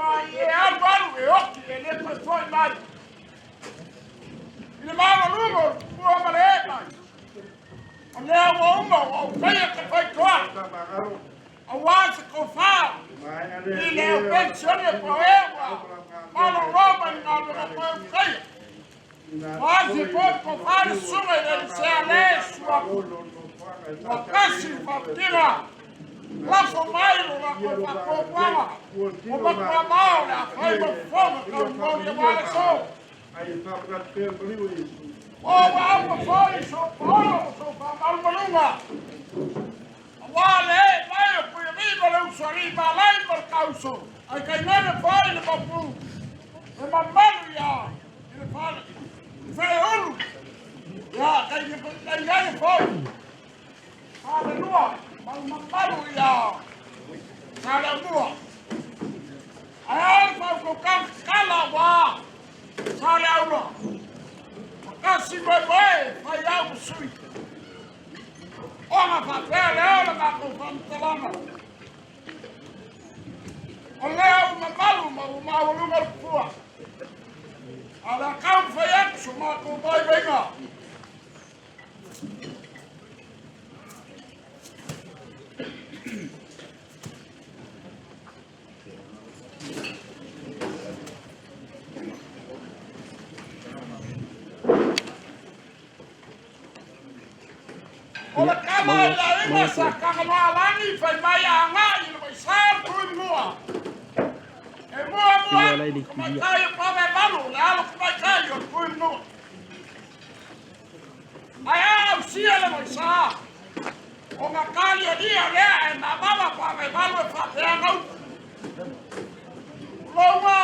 Aua i e alu alu e oti e le toe foi mai. I le maualuga o le tupua ma le ee mai. O lea ua uma ua ou faia te faitoa. Aua se tofa i le au penisione po o e ua malolo mai le galuega toe ulutaia. Ua afi foi le tofa le susuga i le Elisea le Suafu. Ua tasi le faapitiga. Lafo mai lo latou faatuatuaga. Ua matua mao le afai ma fofoga taulimoli aua le aso. O ua aupa foi sou paolo ma sou faamalumaluga. Aua le ee mai o Puialii ma le Usoalii Malai ma le Tauso, ae tainane foi le mapu le mamalu ia i le fale faleulu ia tainane foi falelua ma le mamalu ia Saleaumua. Ae a le faautautaga tatala aua Saleaula, makasi moemoe fai au ma sui. Ona faapea lea o le matou faamatalaga, o lea ua mamalu ma ua maualuga le tupua, a o le a taumafai atu so matou vaivaiga. O le kala i le aiga sa Tagaloaalagi fai mai a agai i le vaisā le tui mua. E mua mua atu le tamaitai o Pavaevalu, le alo tamaitai o le tui mua. Ae a ausia le vaisā, ona talialia lea e mavava Pavaevalu e faapea gauta. Tulouna,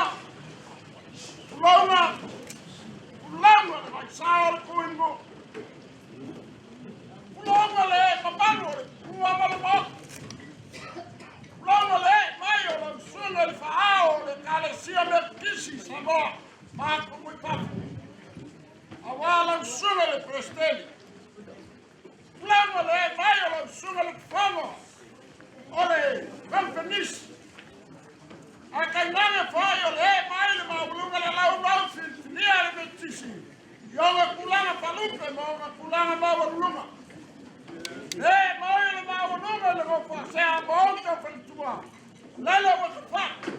tulouna, tulouna le vaisā o le tui mua. Tulouna le mamalu o le tupua ma le maota. Tulouna le mai o lau susuga i le faaao o le Ekalesia Metotisi i Samoa ma atunuu i fafo. Aua lau susuga i le Peresetene. Tulouna le mai o lau susuga i le Tufono o le Kampenisi. Ae tainane foi o le mai le maualuga le laulau filifilia le Metotisi i ona tulaga falupe ma ona tulaga maualuluga. E moi le maualuga i le nofoasea ma outou faletua, lele ua tafa'i,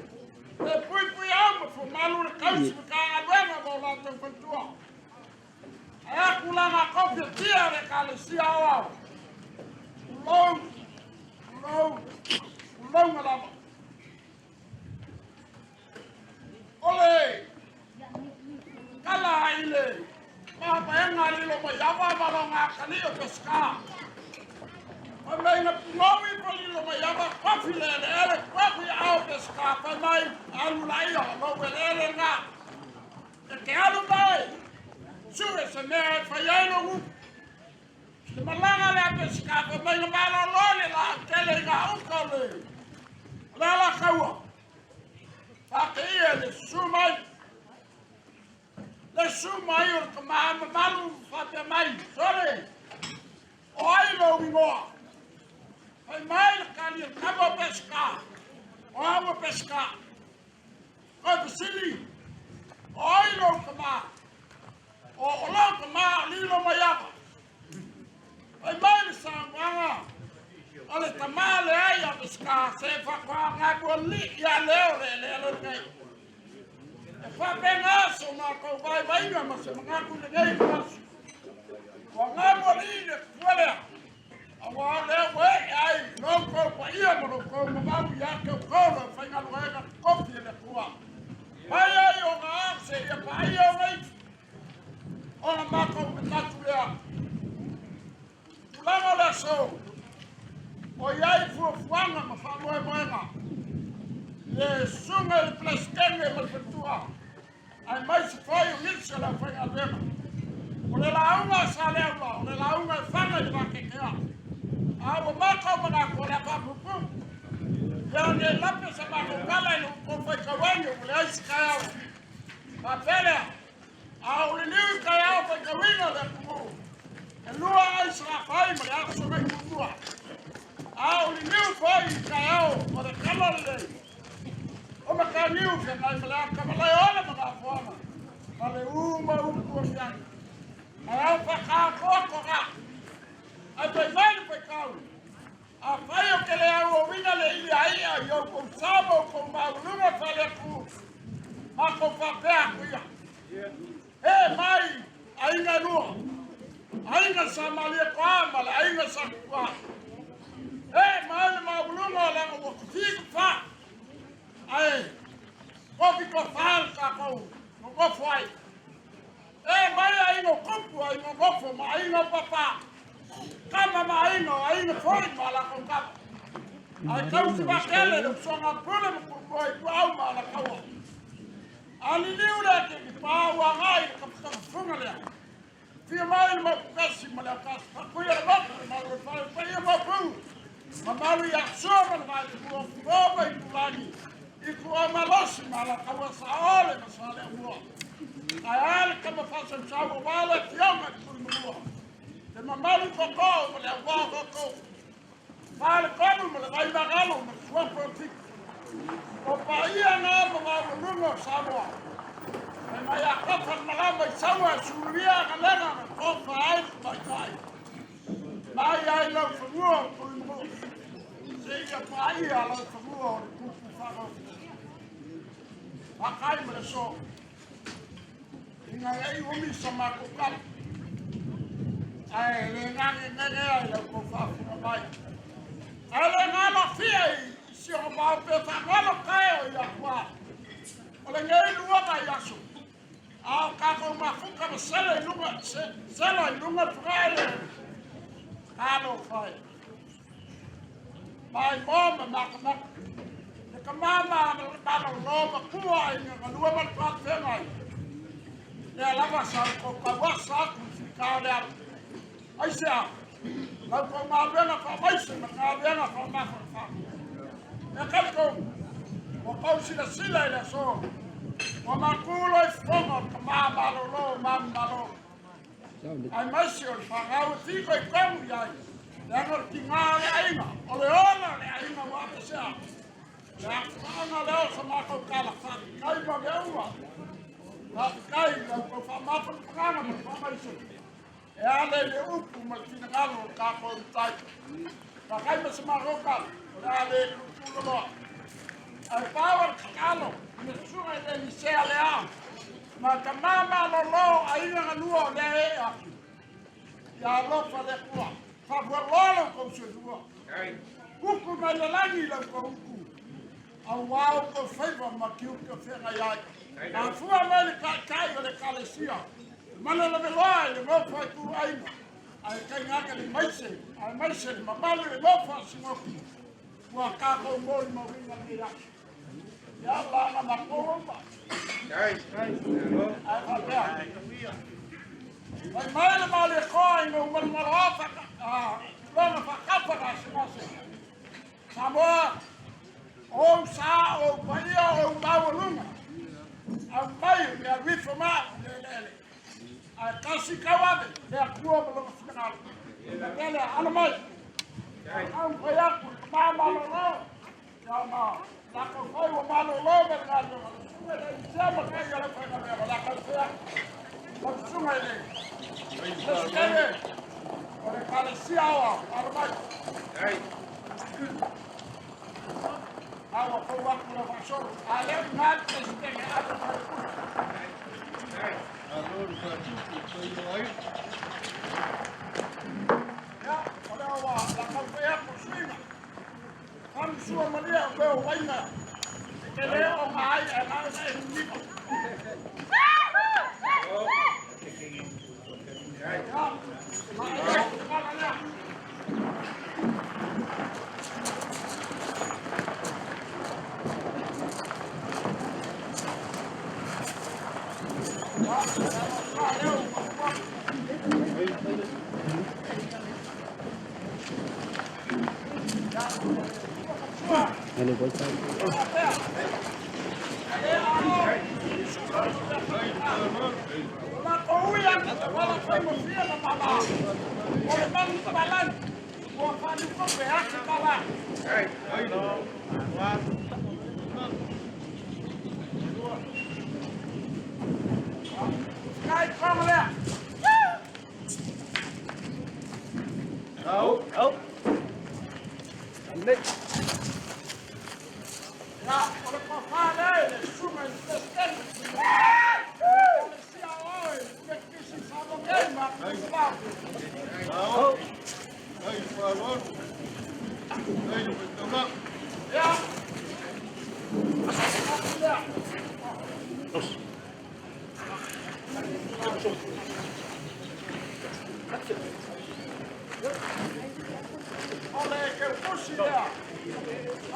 e puipui au ma fuamalu le tausi Matagaluega ma o latou faletua. Ae a tulaga tofiatia o le Ekalesia Aoao, tulou, tulou, tulouna lava. O le kala i le mapaega lilo mai ava ma longa kali o Pesika. Fai mai na punowi pa lilo mai ava kofi le ele ele kofi ao Pesika fai mai alu la ia lo ele ele nga. E te alu mai sue se mea e fai ai lo upu. Le malaga le a Pesika fai mai na malolo le la tele i ngā uka o le le ala kaua. Faateia le susu mai, le susu mai o le tama mamalu faapea mai, Sole, o ai lou igoa? Fai mai le tali a le tama o Pesika, o au o Pesika. Koe fesili, o ai lou tama? O lou tama o Lilo Maiava. Fai mai le saunoaga o le tama leai a Pesika se faatoa galualii ia lea o le eleele lenei. E faapena so matou vaivaiga ma se manatu i lenei aso. Ua galualii le tupua lea, aua o lea ua ee ai lo outou paia ma lo outou mamalu ia te outou le aufaigaluega totofi e le Atua. Mai ai ona ao seia paia ona ifi. Ona matou manatu lea, tulaga o le aso, o i ai fuafuaga ma faamoemoega i le susuga i le Peresetene ma le faletua, aemaise foi o nisi o le aufaigaluega. O le lauga a Saleaula, o le lauga e faga i le vateatea. A ua matou manatu o le a faapuupuu. Ia ne i lape sa matou tala i lo outou faitauina ua leai se taeao. Faapea lea, A o le liu i taeao faitauina le atunuu, e lua ai Salafai ma le aso nai Tumua. A o le liu foi i taeao o le tala lelei, o Makaniu feagai ma le akamalae ola ma gafoaga ma le ū ma upu o siagi. Ae au faakaokoakoga. Ae fai mai le faitau. Afai o ke le auauina le ili ai'a i oukou sa ma oukou maualuga faale-atunuu, matou faapea atu ia, Ee mai aiga e lua, aiga sa Malietoa ma le aiga sa Tupua. Ee mai le maualuga leaga ua tofi tofa, ae tofi tofa le tatou nonofo ai. Ee mai aiga o Tupu, aiga o Nofo ma aiga o Papa, tama ma aiga o aiga foi ma latou tama. Ae tausi vaatele le usoga a Pule ma Kulukua i Tuaau ma Alataua. A liliu le ake ki pā ua agai i le tafatafafuga lea. Fia mai le mauputasi ma le autasi faatuia le motu le malu e fale paia maupu. Mamalu ia Sua ma le Vaifua Fuo ma Itulagi i Tua Malosi ma Alataua Saole ma Saleaaumua. Ae a le tama faasausau aua le afioga i le Tuimanua. Le mamalu tootoo ma le auvaa tootoo. Faletonu ma le vaimagalo ma le suafa o Fitu. O paia na ma maualuga o Samoa. Fai mai a tofa le malama i Saua e suluia agalega na tofa ai le tamaitai. Mai ai lau fanua o Tuimanua. Seia paia lau fanua o le Tupu Faagogo. Fakai ma le aso. Ina ne i umi sa matou tala, ae le gagegegea i la outou faafofoga mai. Ae le galofia i si ona vao pe faagalo tae o i atua. O lenei luaga i aso, a o tatou mafuta ma sela i luga, sela i luga le fogaele. Talofa e. Maimoa ma matamata. Le tama malolo matua aiga galua ma le talafeagai. Lea lava sa outou tauasa atu i fita o le ala. Aisea? La outou galuega faamaise ma le galuega faamafanafana. E talitonu, ua tou silasila i le aso, ua matu loa i fofoga o le tama malolo o manumalo. Aemaise o le fanau e fitoitonu i ai, leaga o le tiga o le aiga, o le ola o le aiga ua apesea. O le afuaga lea o sa matou tala, faafetai ma mea uma. Faafetai i la outou faamafanafanaga ma le faamaise e ala i le upu ma le finagalo o le tatou Matai. Faafetai ma se matou tala, o le a le tuutuuloloa. Ae pau o le tatalo i le susuga i le Elisea lea, ma tama malolo aiga galua o lea ee atu. Ia alofa le Atua, faafualoa lo outou soifua. Utu mai le lagi la outou utu, auā outou faiva ma tiute o feagai ai. Afua mai le taitai o le Ekalesia, mana laveloa i le nofo a ituaiga, ae tainane le maise, aemaise le mamalu i le nofo a Sinoti, ua tatou molimauina lenei aso. Ia laga matou uma. Ae faapea. Fai mai le Malietoa ina ua malomaloa lona faatafa gasegase. Samoa, o ou sa, o ou paia, o ou maualuga, aumai o le alu ifo ma au i le eleele. Ae tasi tauave le Atua ma lona finagalo. Faapea lea, alo mai. Taumafai atu le tama malolo, ia ma latou fai ua malolo ma le galuega. Le susuga i le Elisea ma kai o le faigaluega, la taumafai atu. Lau susuga i le Peresetene o le Ekalesia Aoao, alo mai. A ua fou atu lau faasolo. A lea ina le Peresetene ave mai le pule. Malo le faatupu o toi o ai. Ia, o lea ua la taumafai atu le suiga. Famusua malia o mea o uaiga e te le o nga ai ae na o na e niniva. Ia, ma e le finagalo lea. Ia, lea ua atu. lenei. Ia, o le tofa lea i le susuga i le Peresetene o Ekalesia o i le Metotisi i Samoa nei ma atunuu mamao. Ia, atu lea. O le keukusi lea,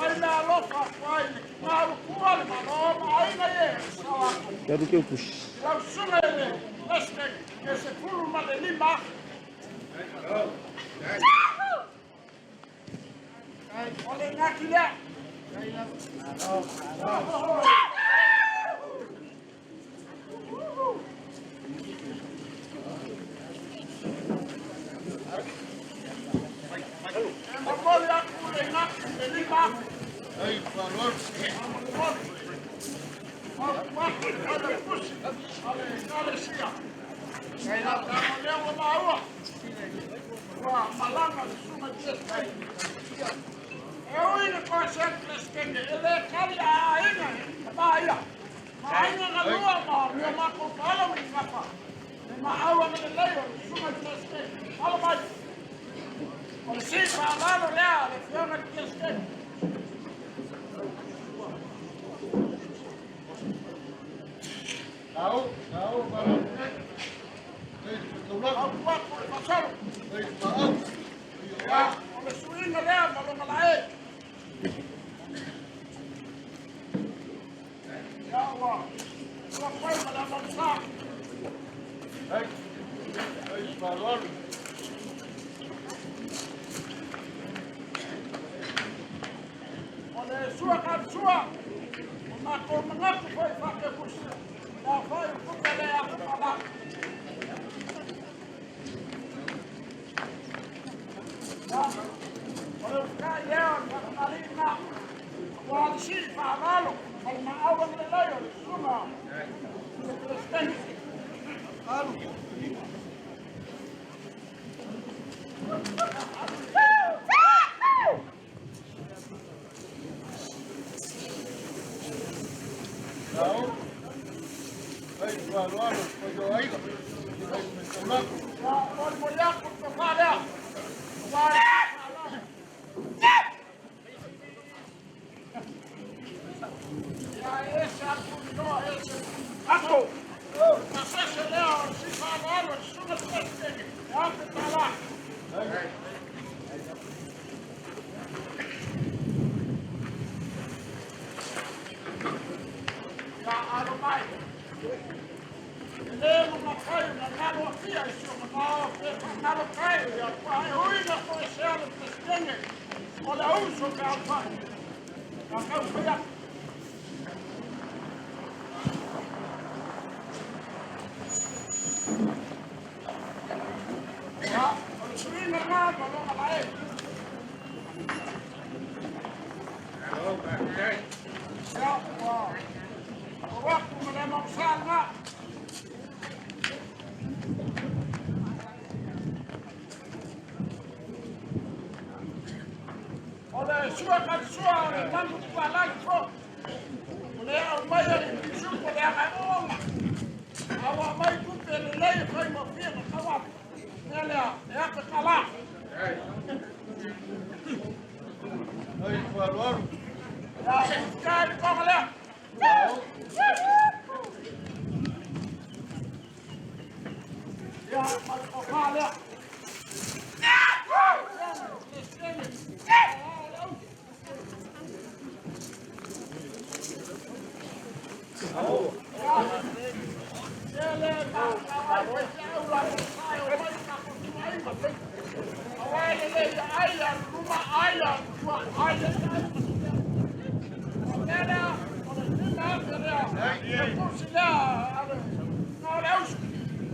ai mea alofa atu ai le tina ua tuua le Malo ma aiga i e sao atu. Alu keukusi. I lau susuga i le President ke 15. O le gaki lea. E momoli atu le gaki le 5,000. Faamolemole. O atu i le pusi a le Ekalesia. Leaga o lea ua maua. Ua malaga le susuga i le Peresetene. E ui le koese Peresetene, e le kali a aiga e ma ia. Ma aiga galua ma mea matou paolo ma ni kafa. Le maau agalelei o le susuga i le Peresetene. Alo mai. O le si faalalo lea a le afioga i le Peresetene. Au atu le fasolo. Ia, o le suiga lea ma lona lae. Ia, ua ua fai ma le amausa. O le sua ka sua. O matou manatu foi faakekusi. Le afai o tupe le afe pala. Ia, o le ufikai lea o le faatamaliga. Ua alisi faalalo ma le maau agalelei o le susuga i le Peresetene. Ia, molimoli atu le tofa lea. Ua alisi faalalo. Ia, e ese atu loa, ese. Ato! Pasese lea o le si faalalo i le susuga i le Peresetene. E $1,000. Ia, alo mai. E le mafai ona galo afia i si o manao pe faagalo kai ia ua e ui na toesea le Peresetene o le auso pe aufai. Ia kau fai atu. Ia, o le suiga lena ma lona lae. Ia, ua o atu ma le amausa lena. O le sua ka le sua o le manu tualagi fo. O le au mai a le pisupo le aga e oonga. A ua mai tupe lelei e fai ma fia na tau atu. Mea lea, e $1,000. Ia, ufikai le toga lea. Ia, ma le tofa lea.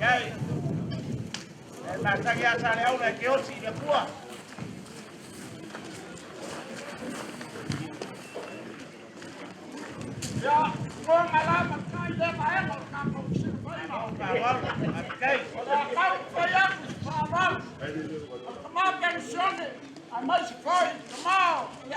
Iai. E matagi a sa le au le ke osi le pua. Ia, o ngala ma kai le vaega o le tatou fesilafaiga. Faaaloalo. Faafetai. O le a taumafai atu se faaaloalo. O le tamā penisione, aemaise foi tamā o le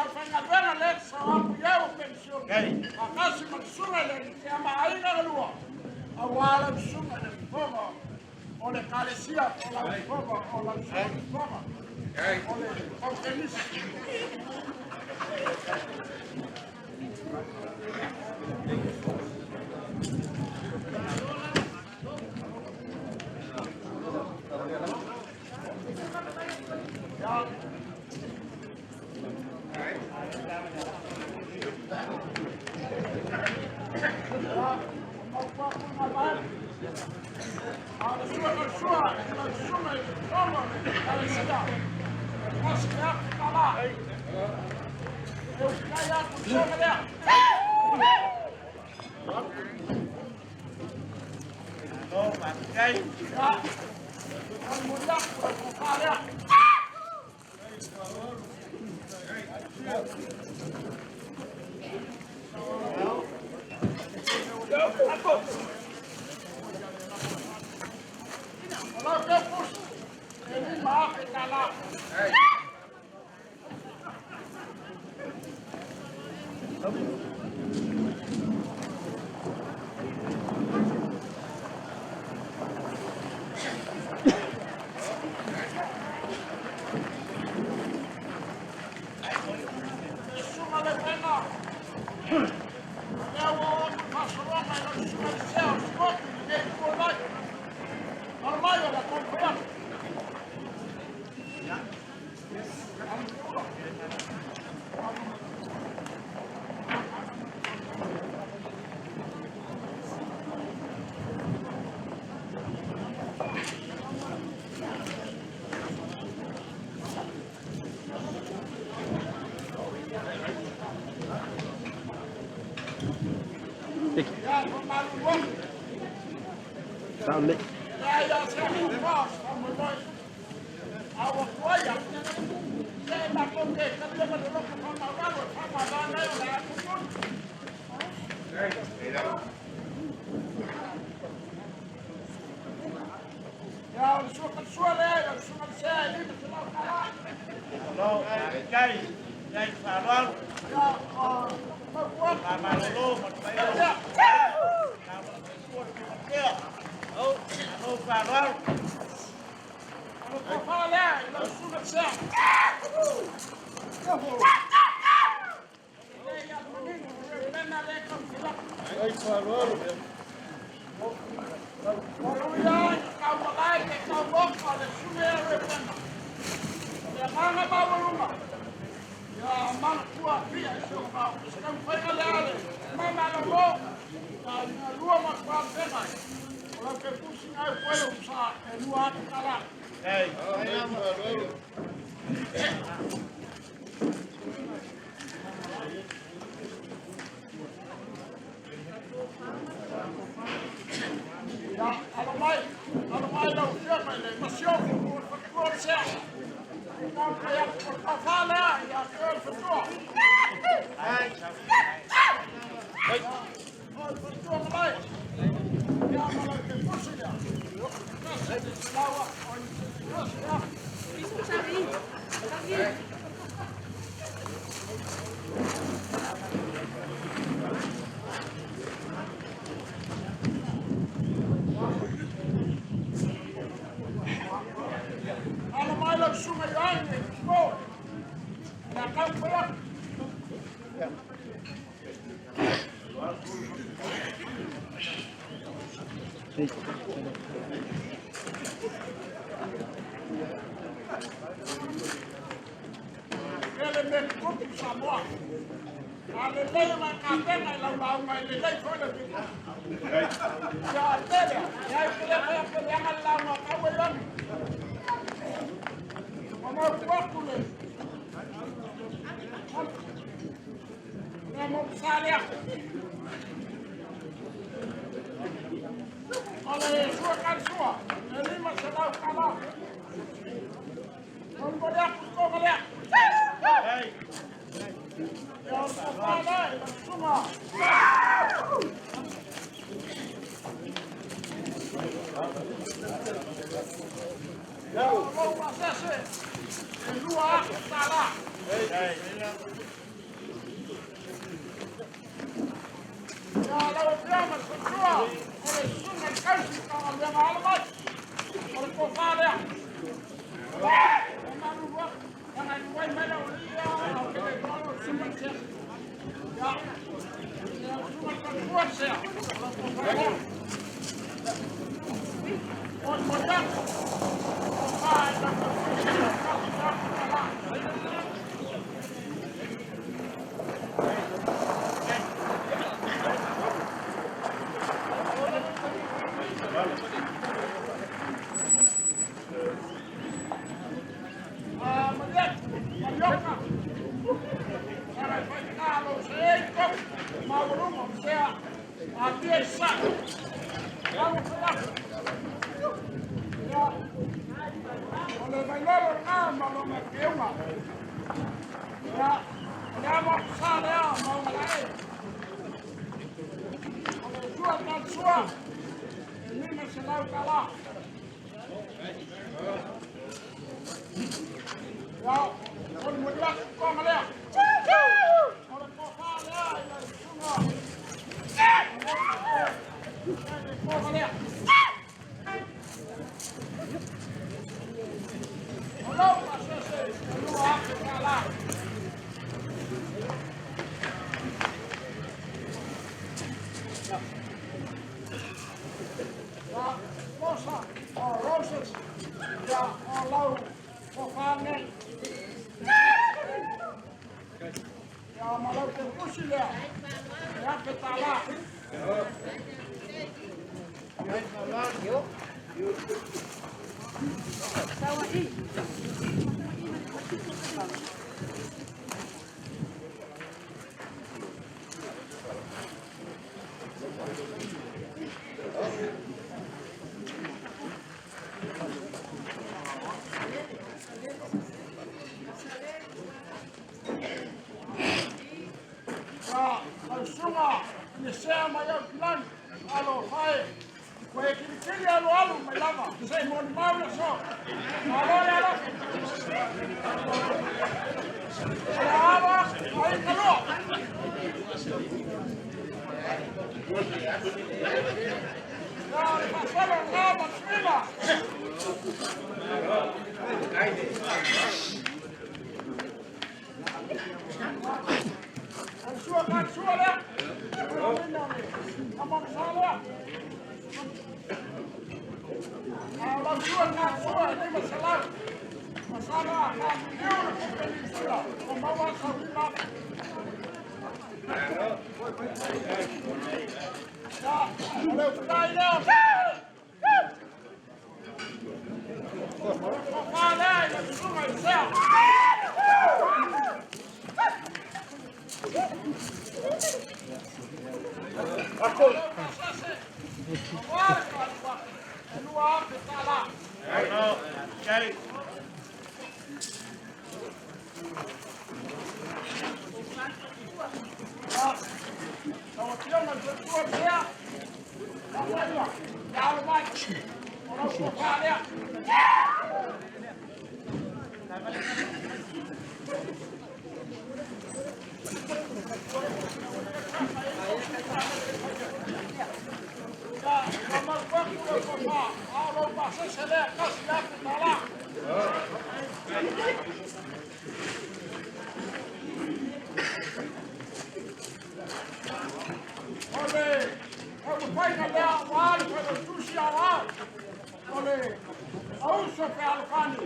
Ia lau afioga ma le faletua, o le susuga i le tausi Matagaluega alo mai, o le tofa lea. E malulu atu, leaga e tuai mai le aualii ia, ae ou te le iloa lau susuga le sea. Ia, lau susuga i le faletua le sea, o lau tofa lea. Molimoli atu, tofa i lau tausi, tasi atu tala. Malioka, Sara e faigata lou seei tofi maualuga o sea atia i sae. Lau fai atu. Ia, o le vailolo lena ma lona keuga. Ia, o le amo sa lea ma ona lae. O le sua talsua, e 500 tala. Ia, o le molimoli atu toga lea. O le tofa lea i le susuga. Le toga lea. O lau pasese e 2,000 tala. Ia, Mosa, o Roses, ia, o lau tofa nei. Ia, ma lau te pusi lea, e 1,000 tala. Ia, lau susuga, i le sea mai au kilagi, alo fae, ua e kilikili alualu mai lava, se i molimau le aso. Malo le alofa. O le alo atu, ai kalua. Ia, o le faasolo lena ma le suiga. O le sua ka sua lea. O le mina o le amongsa lea. A o lau sua ka sua e 500. Masalo a ka liliu le kupe Niu Sila, o maua sau 5,000. Ia, o le ufutai lea o O le tofa lea i le susuga i le sea. O le pasese, aua le faaluate, e 2,000 tala. Okay. Ia, lau afioga i le faletua le sea, Faamaia, ia alo mai, o lau tofa lea. Ia, faamalu atu lau tofa, a o lou pasese lea, 1,000 tala. O le taumafaiga lea aua le Failautusi Aoao, o le auso fealofani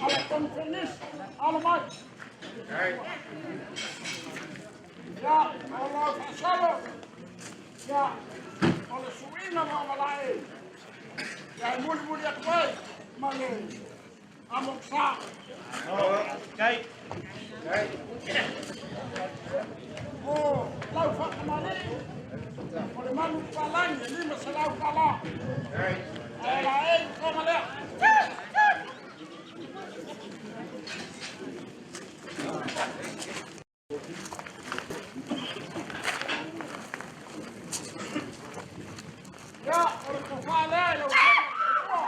a le Konifenisi, alo mai. Ia, o lau faasolo, ia, o le suiga ma omalae, ia e mulimuli atu ai ma le amoksa. Okay. O lau faakamali'i, o le manu palagi e 500 tala. Ae laei le toga lea. Ia, o le tofa lea i lau afioga i le faletua.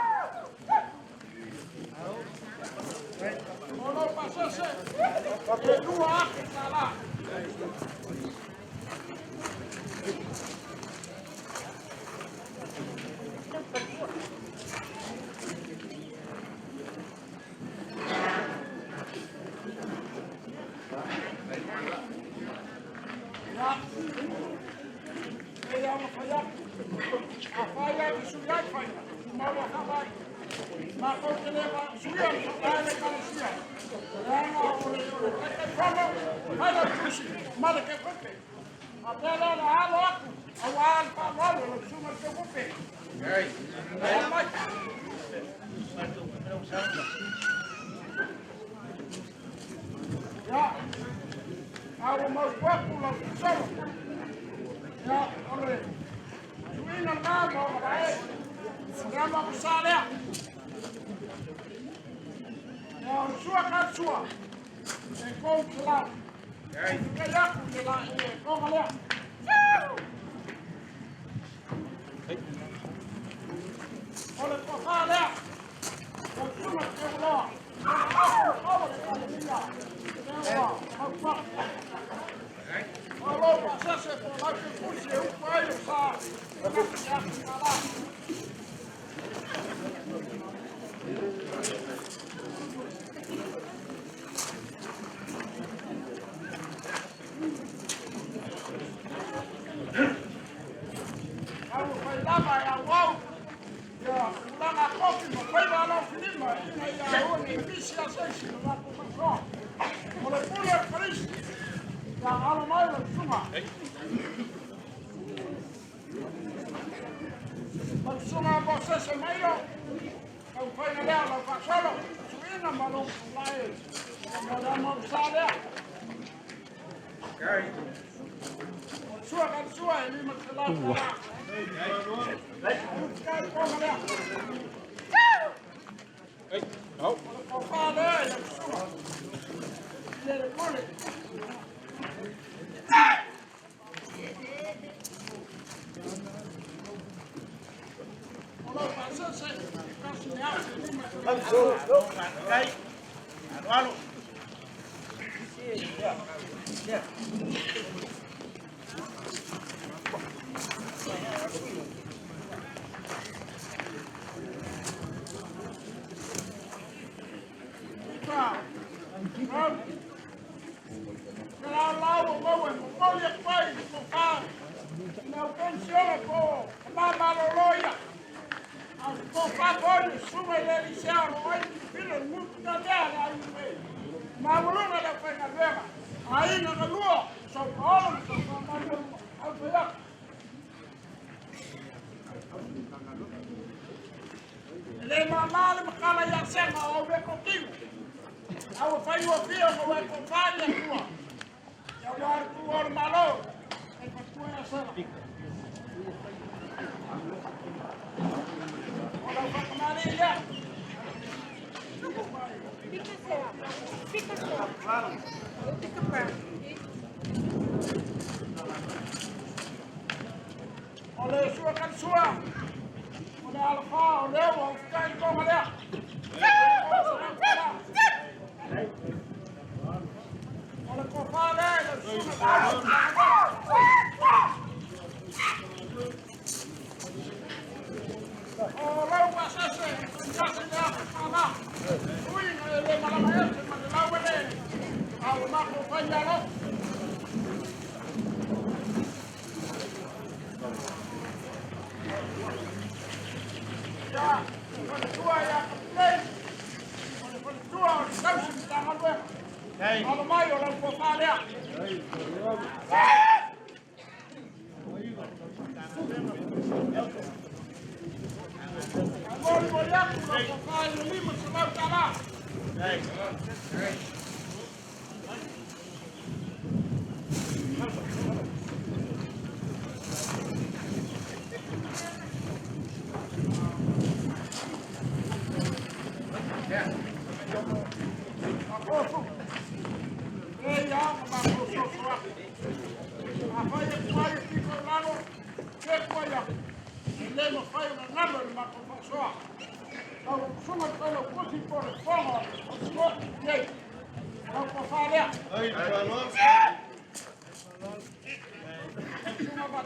O lou pasese, e 2,000 tala.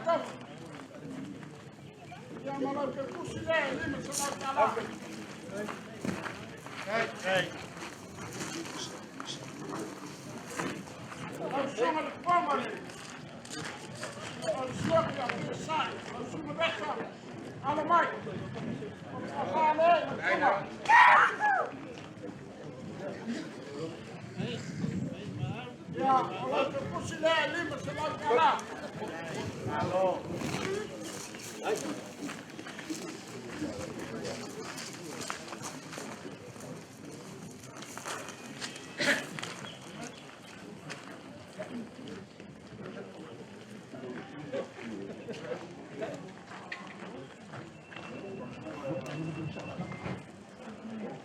tofi. Ia ma lau kekusi lea e $500. Lau susuga le poma le o le siaki a Piasai, lau susuga Vesa, alo mai. O le tofa lea i lau susuga. Ia, o lau kekusi lea e $500.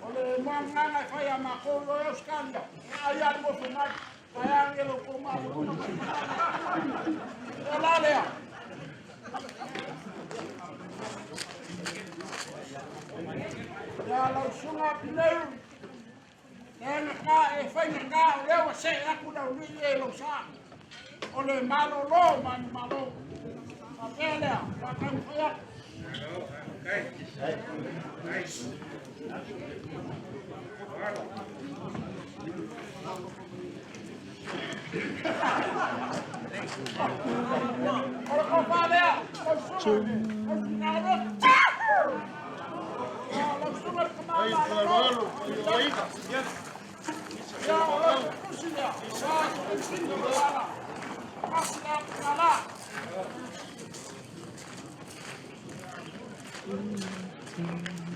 O le moagaga e fai a makou i o e Australia, e ai a le mofo mai, ae age lo kou malo. O la lea. Ia lau susuga Pineu, e gata e fai gata o lea ua see atu le aulii e lou sa. O le malolo ma ni malo. Faapea lea, faataumafai atu. O le tofa lea, lau susuga, lau susuga lau susuga le tama malolo. Ia, o lau kusi lea, sa se sini o ala. Kasi lea kala.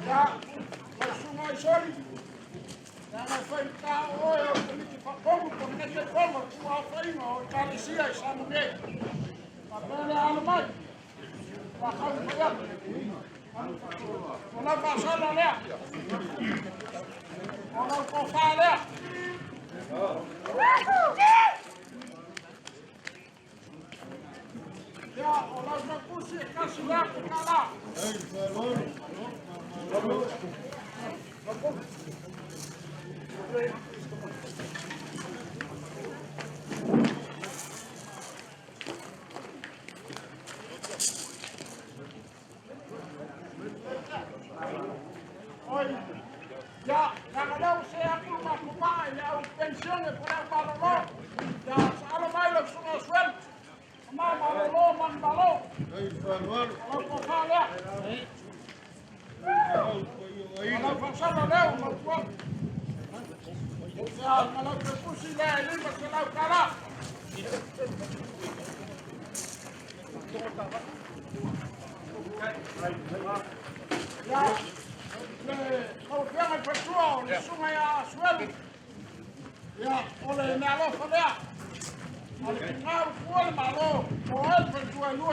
Ia, lau susuga i soli. Ia na fai ka oe o komiti faatomu po nete fono ku aofaiga o Ekalesia i Samoa nei. Faapea lea alo mai. Faataumafai atu. O lau faasolo lea. O lau tofa lea. Ia, o lau makusi e kasi lea ke kala. Oi, ia, leaga lea ua se atu le matou maa i le au penisione po le au malolo. Ia, saalo mai lau susuga o Suelu. Ma malolo ma ni malo. O lau tofa lea. O lau faasolo lea ua mautu atu. Ia, ma lau kepusi lea e $500. Ia, le lau afioga i le faletua o le susuga ia Suelu. Ia, o le meaalofa lea. O le tina ua tuua le malo, o oe le faletua e $200.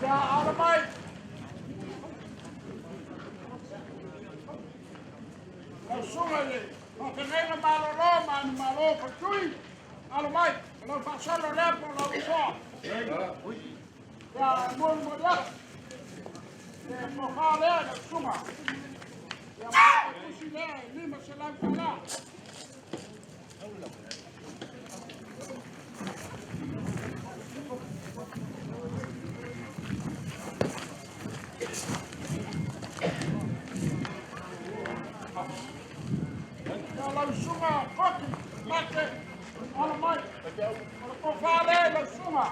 Ia, alo mai. Lau susuga i le faafeagaiga malolo ma ni malo faletui, alo mai. O lau faasolo lea po o lau usoa. Ia, e molimoli atu. Le tofa lea lau susuga. Ia, ma lau tusi lea e $500. Ia, lau susuga Koki, Mate, alo mai. O le tofa lea i lau susuga.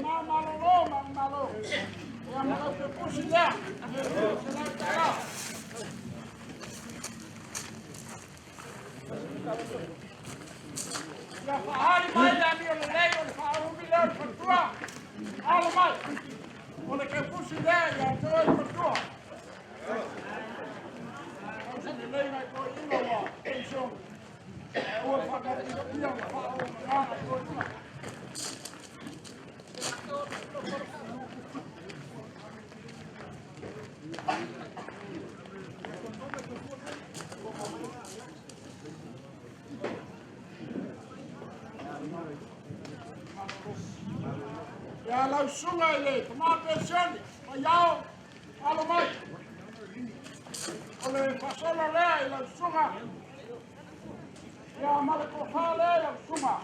Ma malolo ma ni malo. Ia, ma lau kepusi lea. E $500. Ia faahali mai le amio lelei o le faaumi lea o le faletua. Alo mai. O le kepusi lea ia te oe le faletua. Tausi lelei nai toeaiina ua penisione. Aua le faagapigapiga ma faaogaga nai toeaiina. Ia lau susuga i le tama penisione, Maiao, alo mai. O le faasolo lea i lau susuga. Ia ma le tofa lea i lau susuga.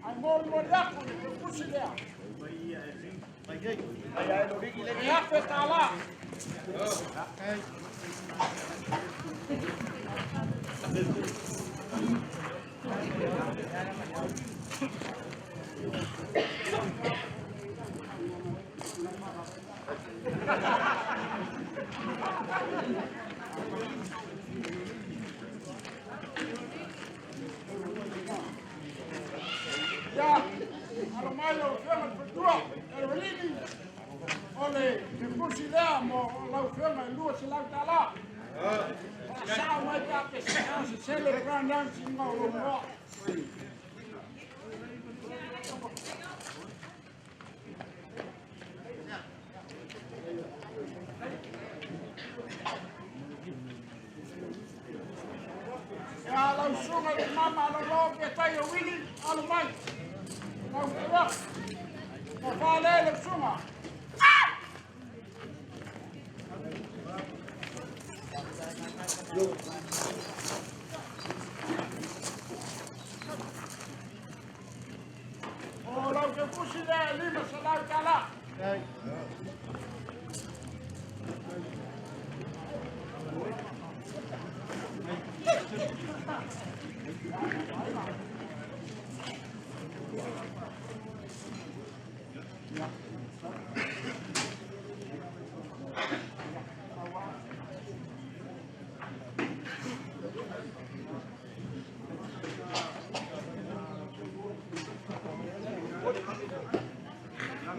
Ae molimoli atu le fepusi lea. E $1,000. Ia, alo mai lau Afioga i le faletua, Elolini, o le fepusi lea mo lau Afioga e $200. Faasao mai pe a sese le pronouncing o lou igoa. Ia lau susuga i le tama malolo pe tai o Wili, alo mai. Lau faletua. Tofa lea lau susuga. O lau fepusi lea e $500.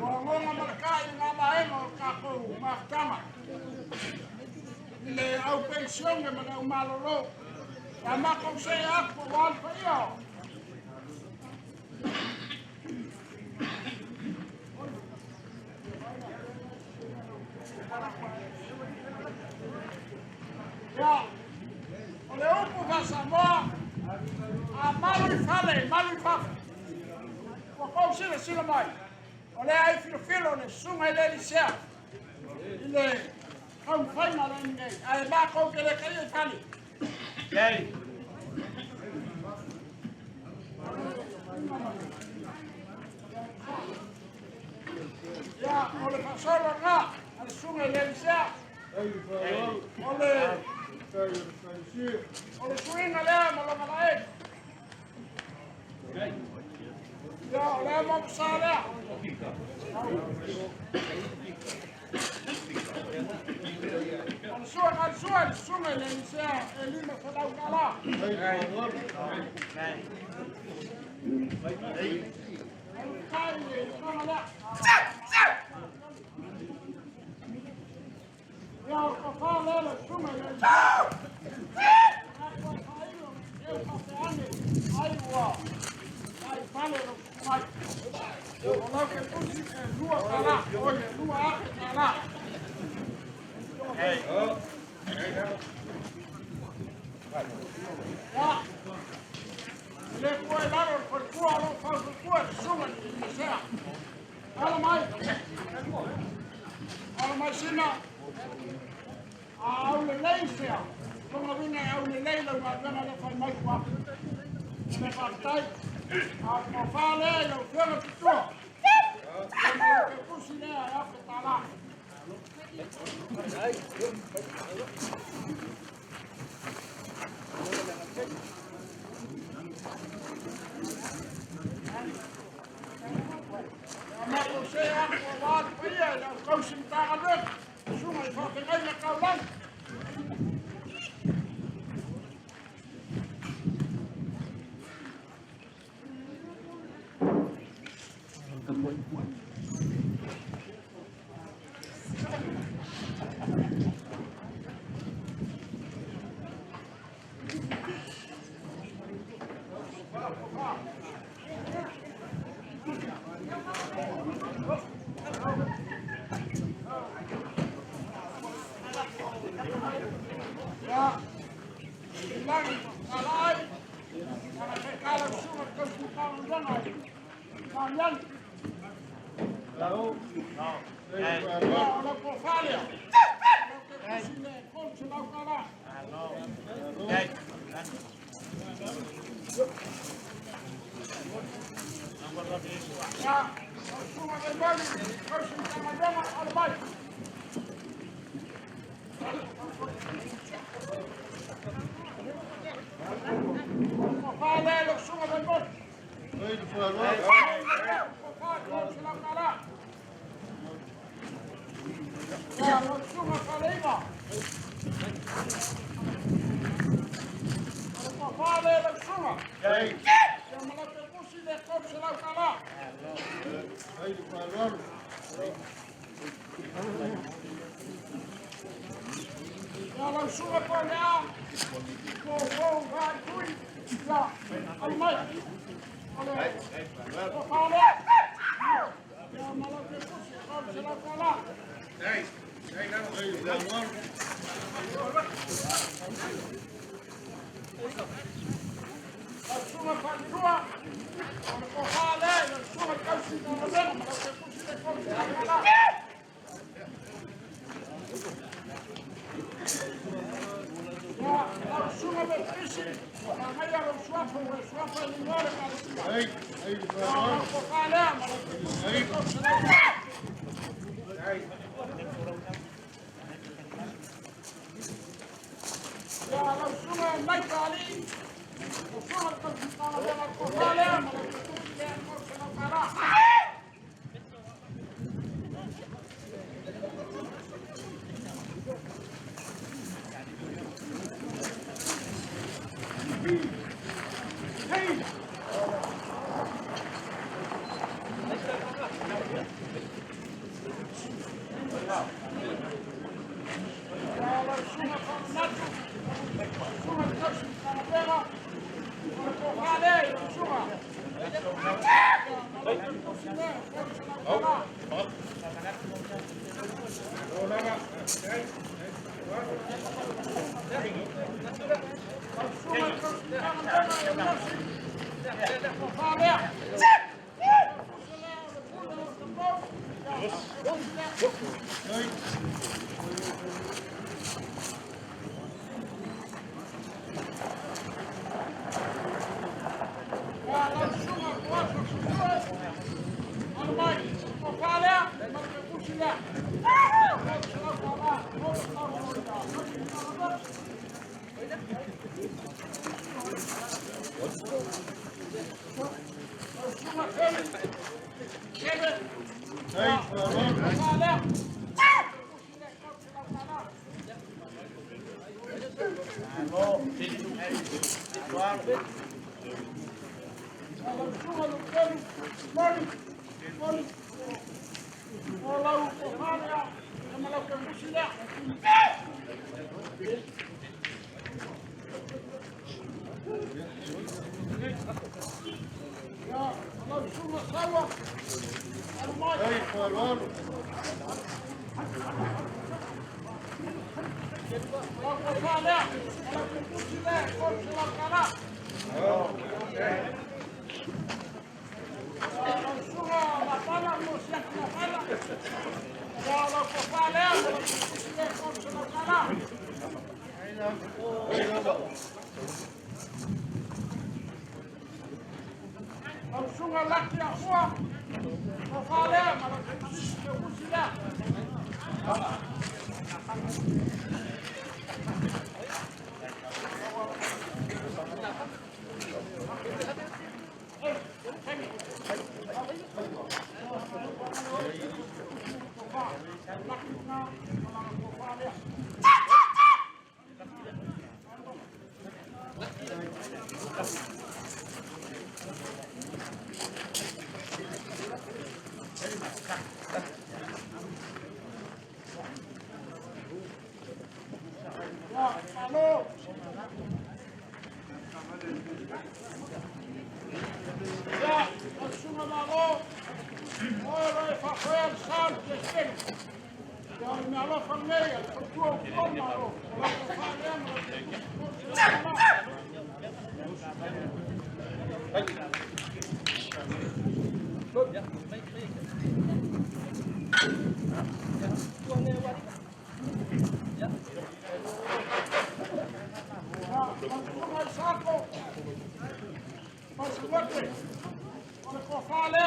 Ua goga ma le kai i ngā vaega o le tatou mafutaga i le au penisione ma le au malolo. Ia matou see atu aua le paia o Ia, o le upu faa-Samoa, a malu i fale, malu i fafo. Ua tou silasila mai, o lea e filofilo le susuga i le Elisea i le taumafaiga o le nei, ae matou te le taia i fale. Ia, o le faasolo lena a le susuga i le Elisea. O le suiga lea ma lona laei. Ia, o le ama sa lea. O le sua, le sua, le susuga i le Elisea e $500. Kai le tulaga lea. Ia, o le tofa lea le susuga i le Elisea. Ai ua ai fale lau mai. O lau fepusi e $2, o le $2,000. Ia, le tua i lalo le faletua o lo o faufautua le susuga i le Elisea. Alo mai. Alo mai Sina. A aulelei sea. Lona uiga e aulelei lau galuega lea fai mai ua. O le faafetai. A o le tofa lea i lau Afioga i le faletua. Ia ma lau fepusi lea e $1,000. Ia matou see atu aua le paia i le au tausi Matagaluega, susuga i faafeagaiga taulagi. Ia, i lagi talai, ana kai kala susuga tausi Matagaluega i Magiagi.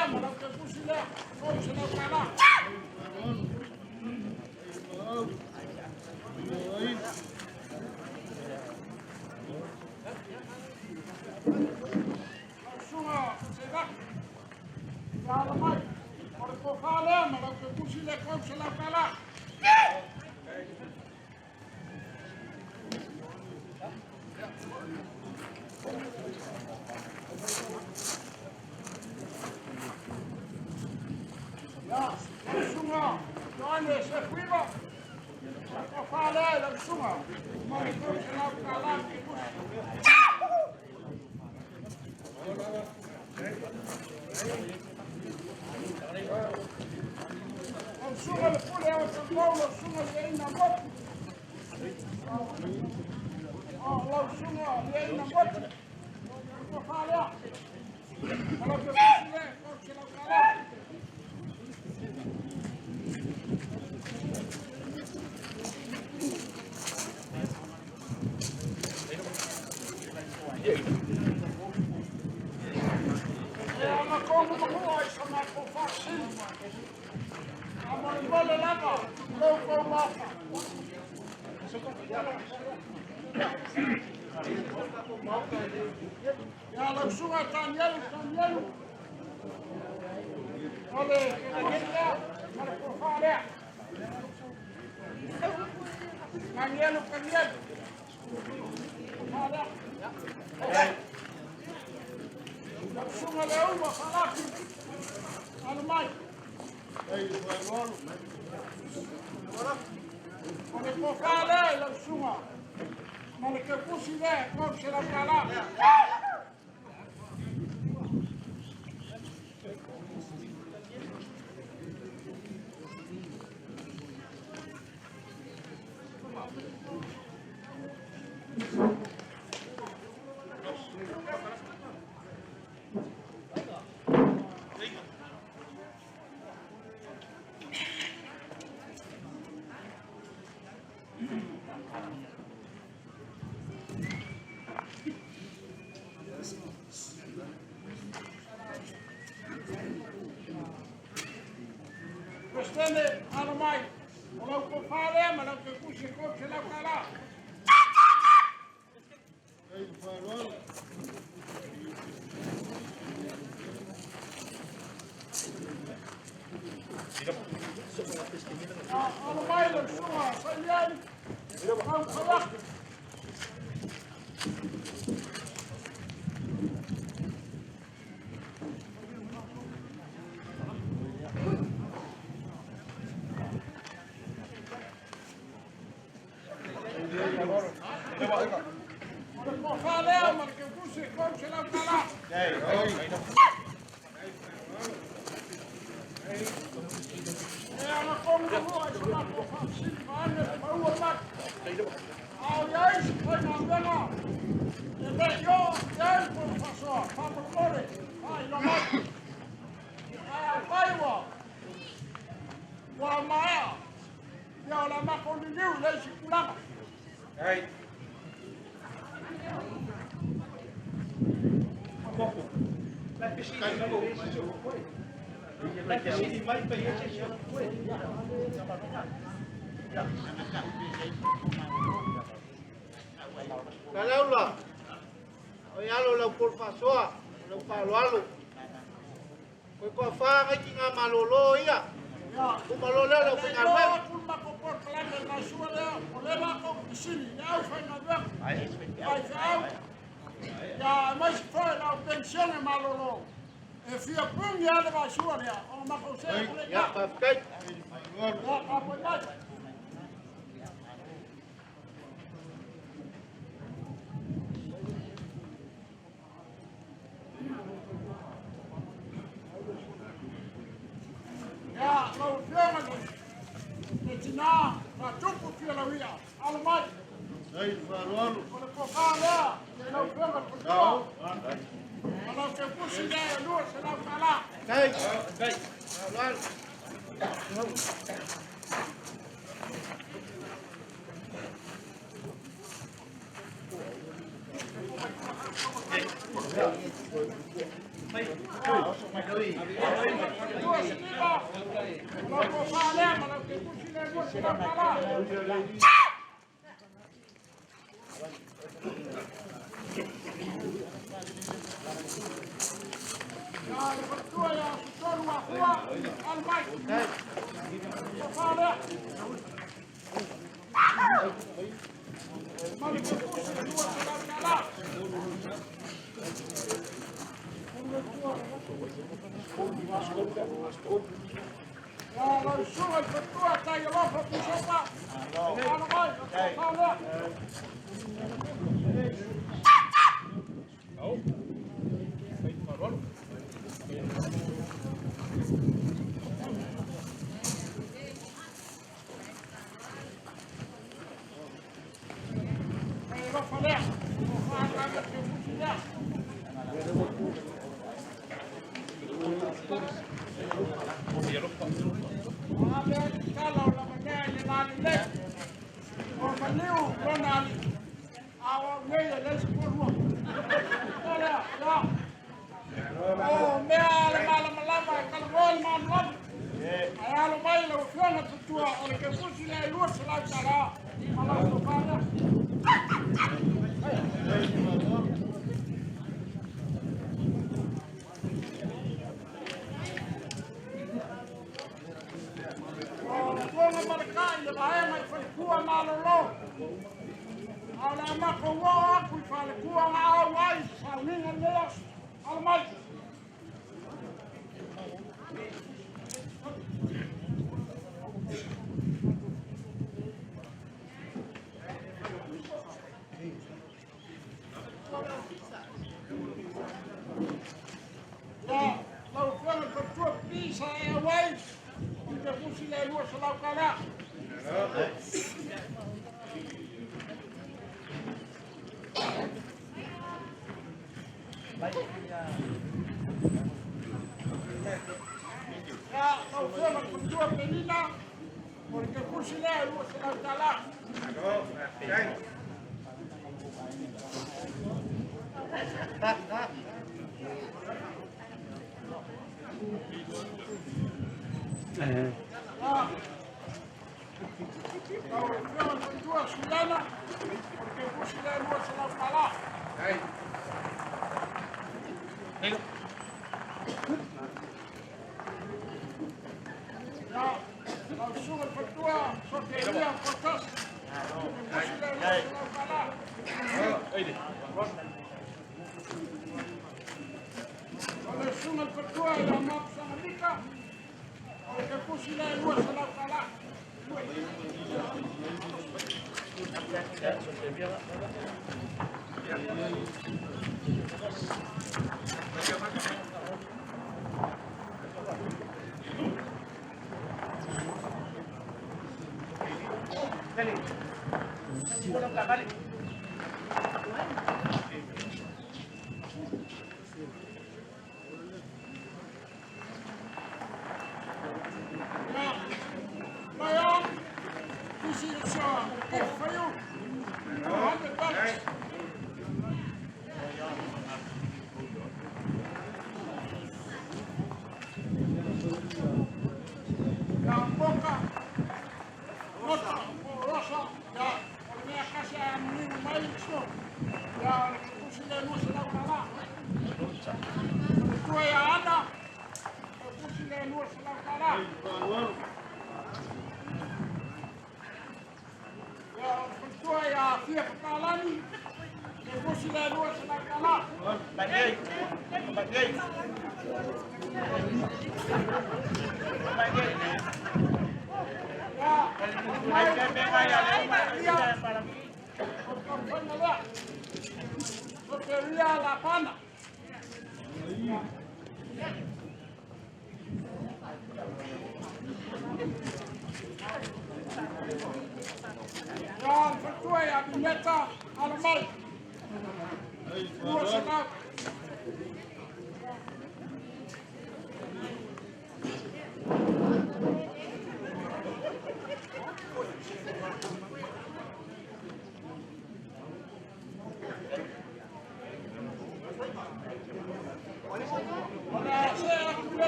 lea ma lau kefusi lea, $300. Lau susuga Sevaki, ia ala mai, o le tofa lea ma lau kefusi lea, $300. Ia, lau susuga Ioane Sefuiva, o le tofa lea i lau susuga ma le $300 le kefusi. Lau susuga le Pule o Taupau, lau susuga Liaina Moti. O lau susuga Liaina Moti, o le tofa lea ma lau kefusi lea, $300. E ana komu makua i sa matou faasili. A molemole lava, lou kou mafa. Ia lau susuga Tanielu, Tanielu. O le kefusi lea, ma le tofa lea. Tanielu, Tanielu. Tofa lea. Lau susuga Leuma Falaki. Alo mai. O le tofa lea i lau susuga. Ma le kefusi lea, $300. Peresetene, alo mai. O lau tofa lea ma lau kefusi, $300. Alo mai lau susuga Sailiani, lau Falaki. O le tofa lea ma le kefusi, $300. E ana komu makua i sa matou faasili vaeane le maua mai. A o iai se faigaluega e le i oo i ai kona faasoa, faamolemole, faailoa mai. Ae afai ua maea, ia o le a matou liliu i le isi tulaga. Saleaula, o i alo lau polo faasoa, lau faaaloalo. Koe toa ngai ki ngā malolo ia. Ia, Uma lo lea lau le faigaluega. iloa atu le matou polokalame le masua lea, o lea matou fesili i le aufaigaluega, faifeau, ia aemaise foi le au penisione malolo. E fia pugi lava le vaisua lea, ona matou see atu lea i Ia, ina. faafetai. Ia, tapuai mai. Ia, lau Afioga le tinā faatupu Fialauia, alo mai. O le tofa lea i lau Afioga le faletua. Ma lau kefusi lea e $200. Faafetai. Faaaloalo.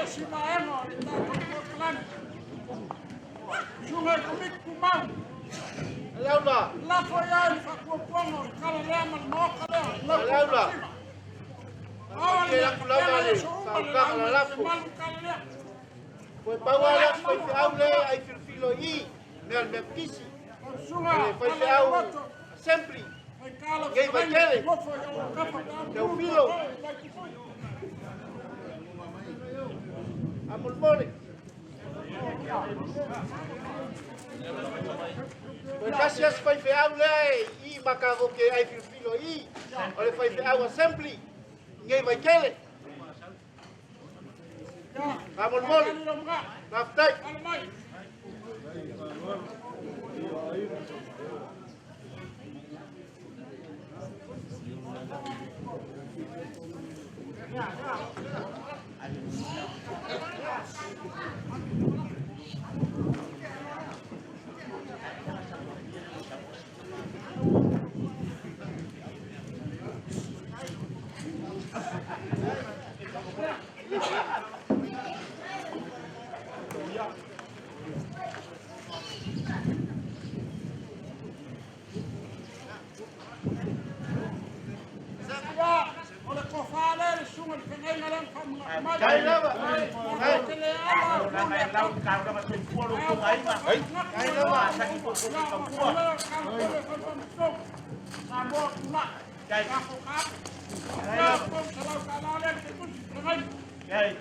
le si vaega o le tatou polokalame. Susuga i Komiti Tumau. Alaula. Lafo i ai le faapuapuaga o le tala lea ma le maota lea i lau Alaula. tausiga. Ao le Faamatie atu lava mea le aso uma le faautaga lauga i lalafo. te malu tala lea. Koe pau lava le aso faifeau lea ai filofilo i i, mea o le Mepetisi, Lau susuga o le Ala faifeau Loto, Assembly, Faikala Ngei Fetalaiga, Vaitele, nofo i ou kafa pe a pulu Teofilo, tatou i Vaitupu. Amolemole. Koe tasi aso faifeau lea e i ma tatou te ai filofilo i i, o le faifeau Assembly, Ngei Vaitele. Ia, Faamolemole, faatali lau magaa, faafetai. alo mai. Ia, o le tofa lea le susuga i le feagaiga lea na faamanatu mai. Faafetai lava. Matou te le ala o Tulaga le e lau taulaga soifua lo outou aiga. Faafetai lava. Masani foi foi tautua. Ei.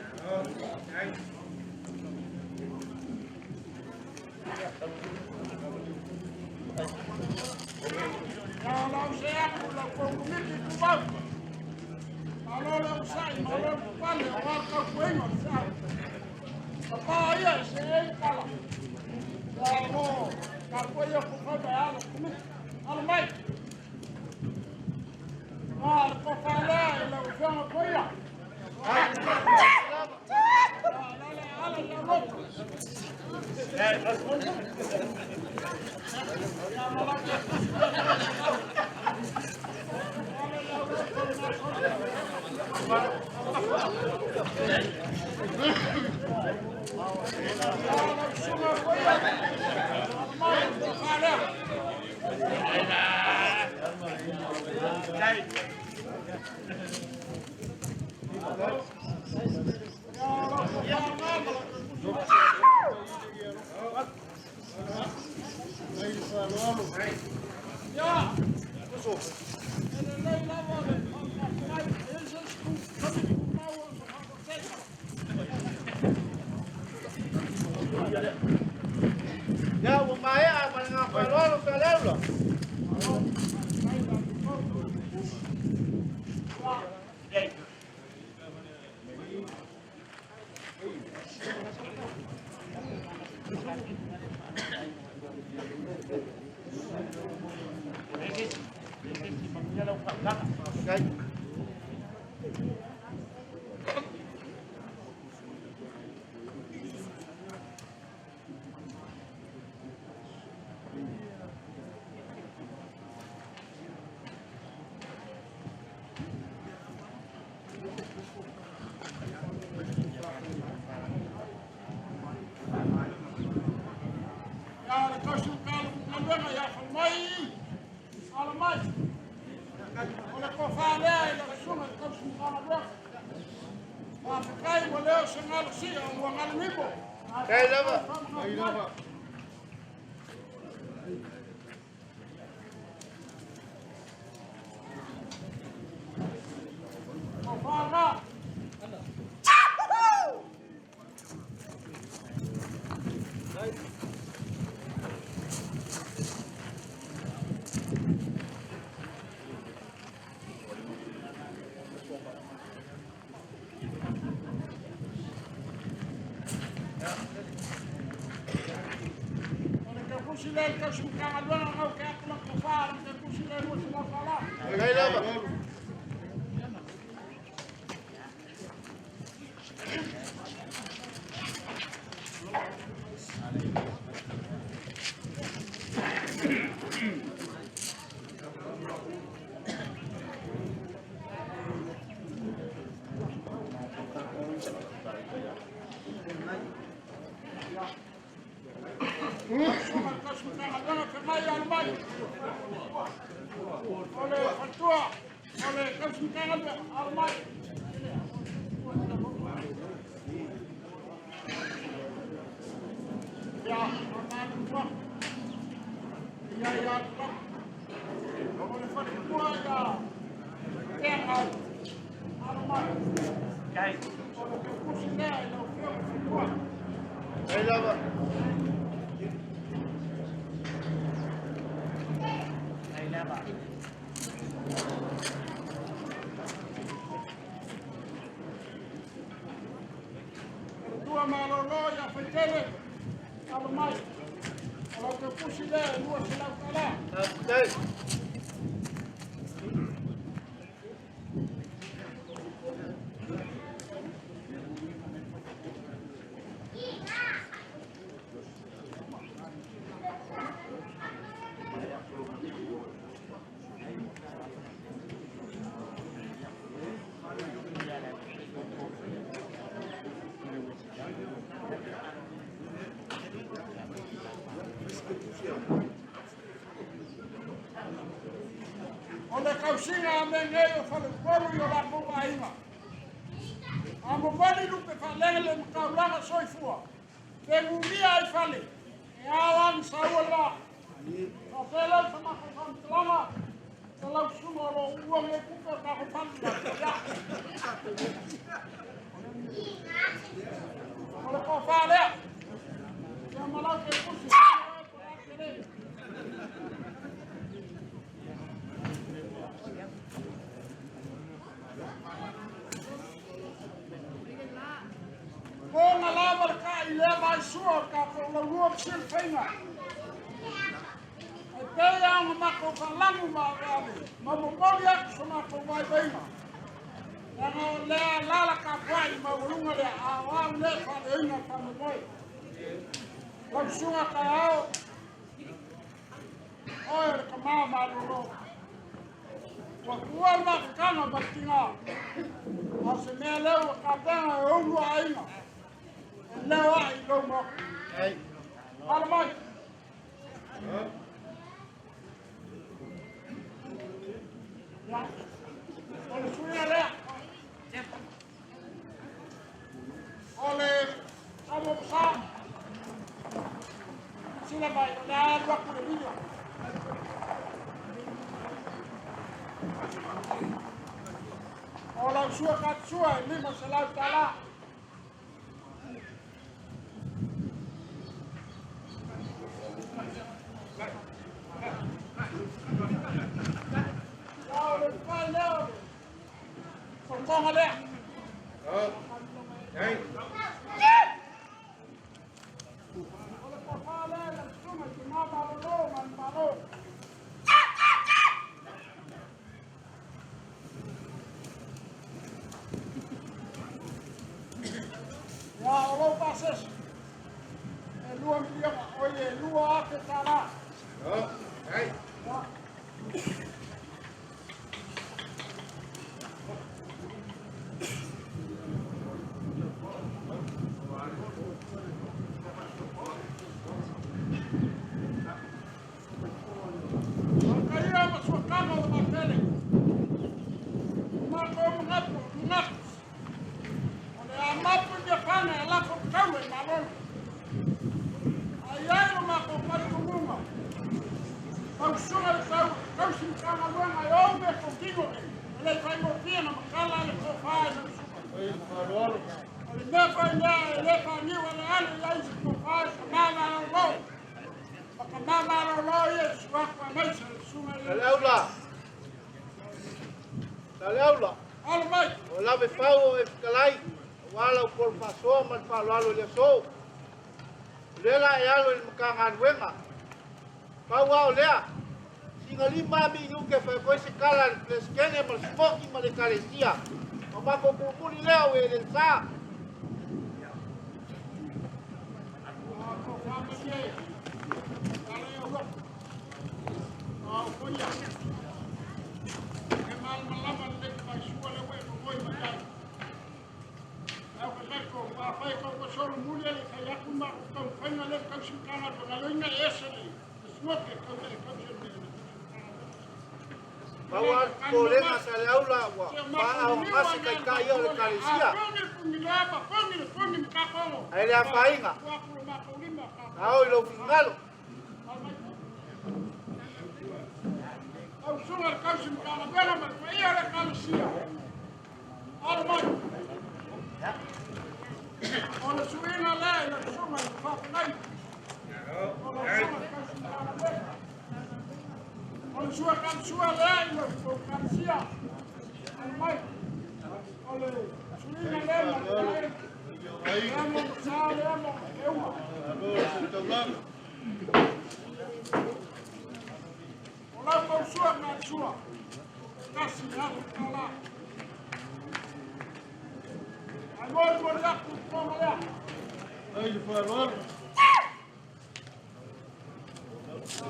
Almai. Ah, le tofa lea i lau Afioga Koia. Ala ia loto. Lau susuga Koia. Almai, le tofa lea. Ia, lau tofa lena ma lau Ia, e lelei lava le faamanatu mai. E i ai se isi Komiti Tumau o se faatautaiga. Ia, ua maea ma le agaga faaaloalo Saleaula. Faafetai ia outou. Ia, Faafetai. Ia, le tausi o galuega ia Falemai. Alo mai. O le tofa lea i lau susuga i le tausi galuega. Faafetai ua le o se galosia ua galulimo. Faafetai lava. Faamanatu mai. Tofa lena. O le taupusi lea i le tausi Matagaluega gau ke atu lau tofa le taupusi lea $200. Faafetai lava. Suga le tausi Matagaluega feagai alo mai. O le faletua o le tausi Matagaluega alo mai. Ia, faamalu ia ia atu. O le faletua ia Teagau alo mai. O le taupusi lea i lau afioga i le faletua. Ai lava. Faletua malolo ia Faitele alo mai. O lau taupusi lea e $200. Faafetai. O le kausiga a mea nei o faleupolu i o latou aiga. A momoli lupe faalege le mataulaga soifua, pe gumia ai fale, e ao ana saua le vaa. Faapea lea o sa matou faamatalaga, e lau susuga o lo o uua nei tupe o tatou fale ia. O le tofa lea, ia ma lau teupusi, po o le a tele. Pona lava le kai lea mai sua o tatou laulua ma silafaiga. E pei lava ona matou faalagu ma aveave ma momoli atu so matou vaivaiga. Leaga o lea alala tapuai i maualuga lea, a o au lea e faaleoina le faamoemoe. Lau susuga taeao, oe o le tama malolo. Ua tuua le mafutaga ma le tiga. A o se mea lea ua tapena e ou lua aiga. E leo ai i lou maota. Alo mai. Ia, o le suiga lea. O le amo sa. Sila mai, o le alu atu le video. O lau sua katsua e $500. Ia o le pai lea o le fofoga lea. O le tofa lea i lau susuga i tina malolo ma le malo. Ia, o lou pasese e 2 miliona, oi e $2,000. Ia. O le kaia ma suakaga o le matele. O matou manatu, manatu. O le a mapu i Iapana e lafo taua i malolo. Ai ai lo matou talitonuga. Tausuga le tau, tausi Matagaluega e ou mea totino nei. E le faigofie na matala le tofa i lau susuga. O le mea foi lea e le faaniu ale ale i ai se tofa i tama malolo. Ma tama malolo ia i suafa maise le susuga i le. Saleaula. Saleaula. Alo mai. O lave fau o e fetalai, aua lau polo faasoa ma le faaaloalo i le aso. O lea la e alo i le Matagaluega. Pau lava o lea, siga 5 minute e fai atu ai se tala a le Peresetene ma le Simoki ma le Ekalesia. O matou mulimuli lea o e le sa. A tofa malie. Ale au A o foia. E malamalama le mai sua le ue mo mai ai. Au ka lako pa Afai e tau solomuli e le fai atu ma taumafaiga lea le tausi Matagaluega loina e ese le sigoki e tau e tausi e le Pau lava le popolega sa le aula ua faaaaogagase taitai ia o le Ekalesia. Ae le afaina, a oo i lou finagalo. O le sua kalusua lea i le kalusia. Mai. O le suiga lea ma le lea mo sa lea mo keuma. O lau kausua kalusua. Kasi le afu kala. Ai mori mori aku konga lea. Ai le faaaloalo.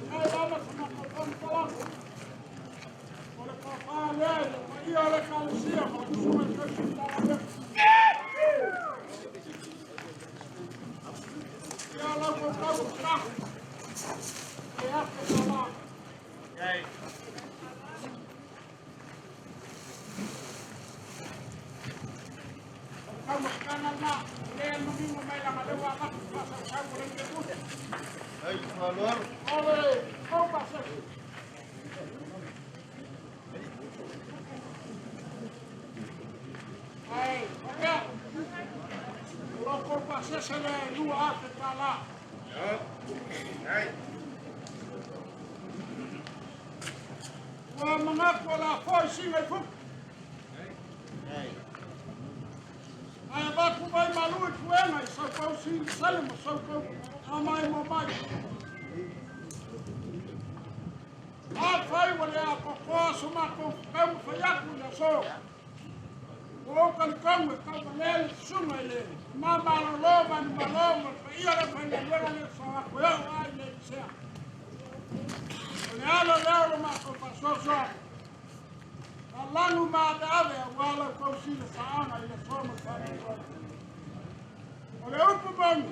Kai lama sa makoton. O le papa lea i le paia o le kalusia ma le susuga i tausi Matagaluega. Ia lau kaukau o tahu. E ake sala. Kau makana na le manino mai langa le wa ka pa sa sa mo le ke pute. Ai le faaaloalo. O le kau pa sa. Ai, okay. O lo kau pa se se le lua afe tala. Ua manatu o la foi singa i fuku. Ai avatu vai malu i puega i saukau sili sale ma saukau amai mo mai. A fai ua le apokoa so matou kau fai atu i le aso. Ua ou talitomu e tauvalea le susuga i le mamalōlō manumalo ma le paia le faigaluega le sao atu e oo ai le Elisea. O le ala lea o lo matou faasoasoa. Lanu ma aveave auā lau tausila saaga i le aso ma le faanoanoa. O le upu moni,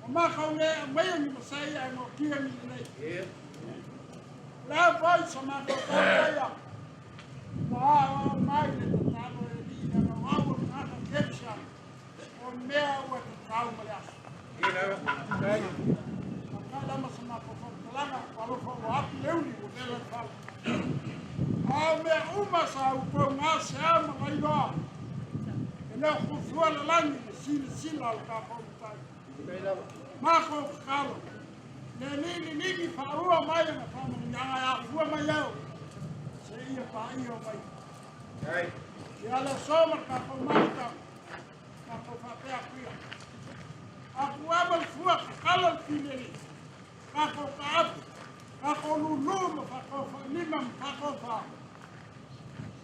o makou le aumaia ni masai ae noatia ni lelei. O le a foi sa matou taufaia. Ua aoao mai le tatalo e alii le agaoao o tagata kerisiano o mea ua tatau ma le aso. Fatai lama sa matou faamatalaga, ua alofa ua api le uli ua vela le fale. A o mea uma sa outou gasea ma lailoa, e le o fuafua le lagi i le silasila a le tatou Matai. Matou tatalo, le alii liligi faaua mai ana faamanuiaga e afua mai ao, seia paia o mai. Ia le aso ma le tatou mafutaga, matou faapea atu ia. Atu ava le fua kakala le fileli, tatou taapu, tatou lulu ma faatofalima ma faatofa.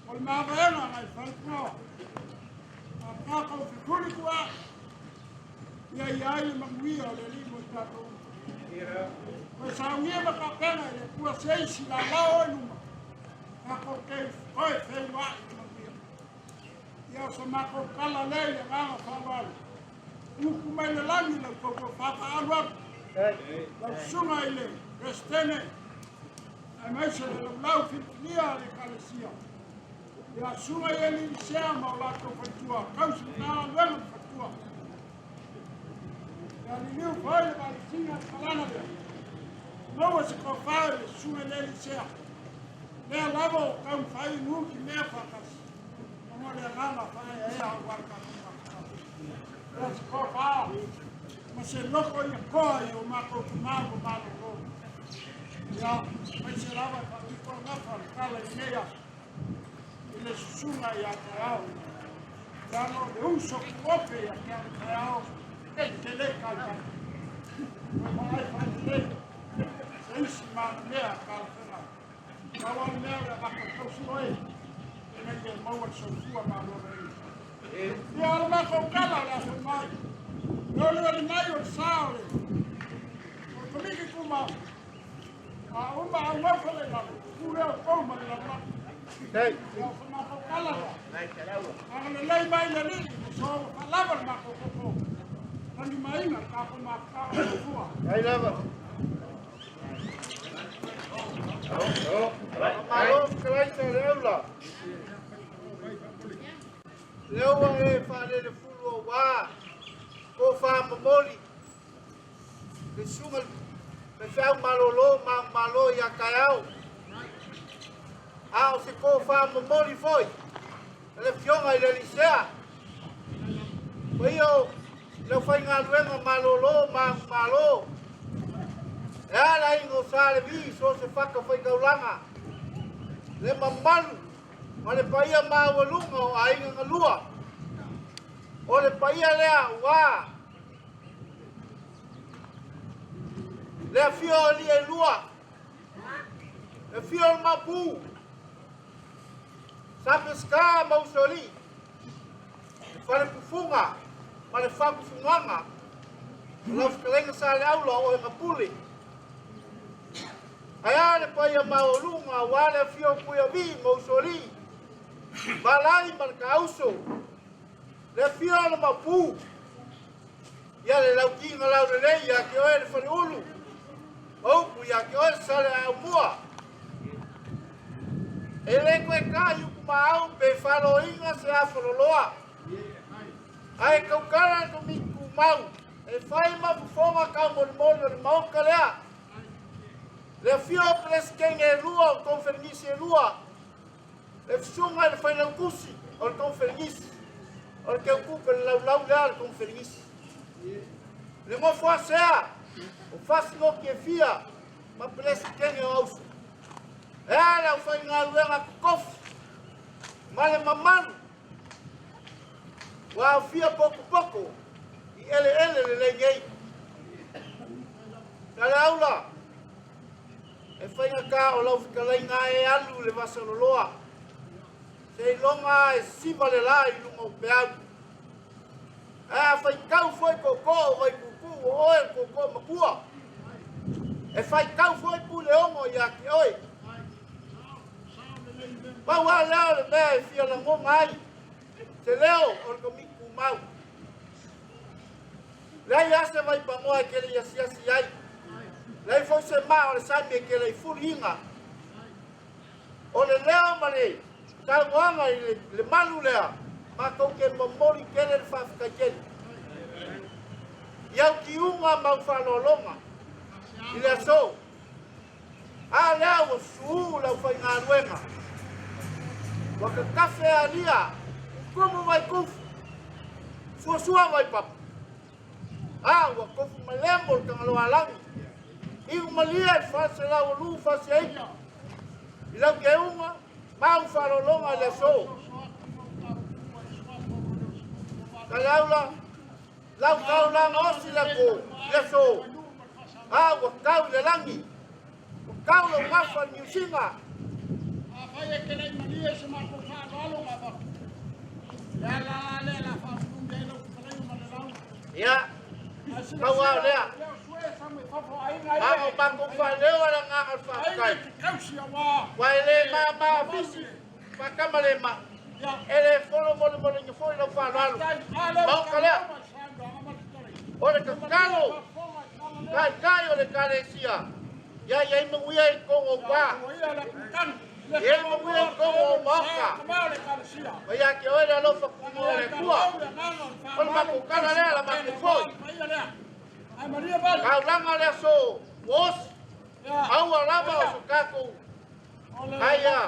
O le mavaega nai falepuaoa. A tatou fefuli tuaai, ia ia ai le manuia o le alii mo i tatou uma. Koe saunia ma tapena i le Atua se isi lalao o i luma, tatou te toe feiloai i le manuia. Ia o sa matou tala lea i le agaga faaaloalo. Upu mai le lagi lau tou faataalu atu. Lau susuga i le Peresetene, aemaise le laulau filifilia a le Ekalesia. Ia susuga i Elisea ma o latou faletua, tausi Matagaluega ma faletua. Ia liliu foi le valesiga le kalana lea. Maua se tofa i le susuga i le Elisea. Lea lava o taumafai nuki mea faatasi. Ona o le agaga faaeaea aua le tatou mafutaga. Ia se tofa ma se loko ia toa i o matou tama ua malolo. Ia, aemaise lava e faapito gafa le tala i lenei aso i le susuga ia Taeao. Leaga o le uso tuofe ia te au Taeao e te le taitai. Ua vaai faalelei se isi manamea talafeagai. Pau lava le mea o le avatu o le tausi oe ina ia maua le soifua maloloina. Ia o le matou tala o le a foi mai. Le olioli mai o le sa o le Komiti Tumau. A uma au gafa le lalo, tu lea o tou ma le lalolagi. Ia o sa matou tala lea. Agalelei mai le Alii, ua so ua faalava le matou toto. Ai lava. Malo fetalai sa le aula. Lea ua e faalele fulu auā tofa momoli le susuga le faifeau malolo ma agomalo ia taeao. A o se tofa momoli foi a le Afioga i le Alii Sea. Paia o le aufaigaluega malolo ma agomalo, e a le aiga o Sa Levi i so o se fatafaitaulaga, le mamalu ma le paia maualuga o aiga galua. O le paia lea ua le afio o alii e lua, le afio o le Maopu, Sa Peseta ma Usoalii, le Falepufuga ma le Faapufugaga, o lau fetalaiga Sa Leaula o oe Gapule. Ae a le paia maualuga aua le afio o Puiavii ma Usoalii, Valai ma le Taauso, le afio o le Maopu, ia le Laukiga Laulelei ia te oe le Faleulu, ma upu ia te oe Saleaaumua. E le toe ta i utumaau pe faloina se afaloloa, ae tautala le Komiti Tumau e fai ma fofoga taumolimoli o le Maota lea. Le afio o Peresetene e lua o Koneferenisi e lua, le fesuga i le Failautusi o le Koneferenisi, o le Teutupe le laulau lea o le Koneferenisi. Le nofo asea o fasinoti e fia ma Peresetene o Auso. E a le aufaigaluega totofi ma le mamalu ua aofia potopoto i eleele lelei nei. Saleaula, e faigata o lau fetalaiga e alu i le vasaloloa, seiloga e siva le la i luga o peau. Ae a faitau foi tootoo o Vaituutuu o oe le tootoo matua, e faitau foi Puleono ia te oe. Pau lava lea o le mea e fia lagona ai se leo o le Komiti Tumau. Leai lava se vaipanoa e te le i asiasi ai. Leai foi se maa o le sami e te le i fuliina. O le leo ma le saunoaga i le malu lea, matou te momoli tele le faafetai tele i au tiuga ma au faaaloaloga i le aso. A lea ua susu le aufaigaluega, ua tatafe alia, tumu vaikufu, suasua vaipapa. A ua tofu malemo le Tagaloaalagi, iu malie le 429 i lau teuga ma au faaaloaloga i le aso. Saleaula, lau taulaga osi le aso, a ua tau i le lagi, ua tau lau gafa i le niusiga. Afai e te le i malie i se matou faaaloalo ma avatu, le ala la lea la faaulumi ai lau fetalaiga ma le lau. Ia, pau lava o lea. Mago matou faaleo a le agaga o le faafetai. Ua e le mama afisi faatama le maa. E le folo molemolegi foi lau faaaloalo. Maota lea. O le tatalo, taitai o le Ekalesia, ia i ai manuia i totonu o ou va. Ia i ai manuia i totonu o ou maota. Ma ia te oe le alofa tunoa o le Atua. O le matou tala lea la matou foi. Taulaga o le aso ua osi. Aua lava o so tatou aia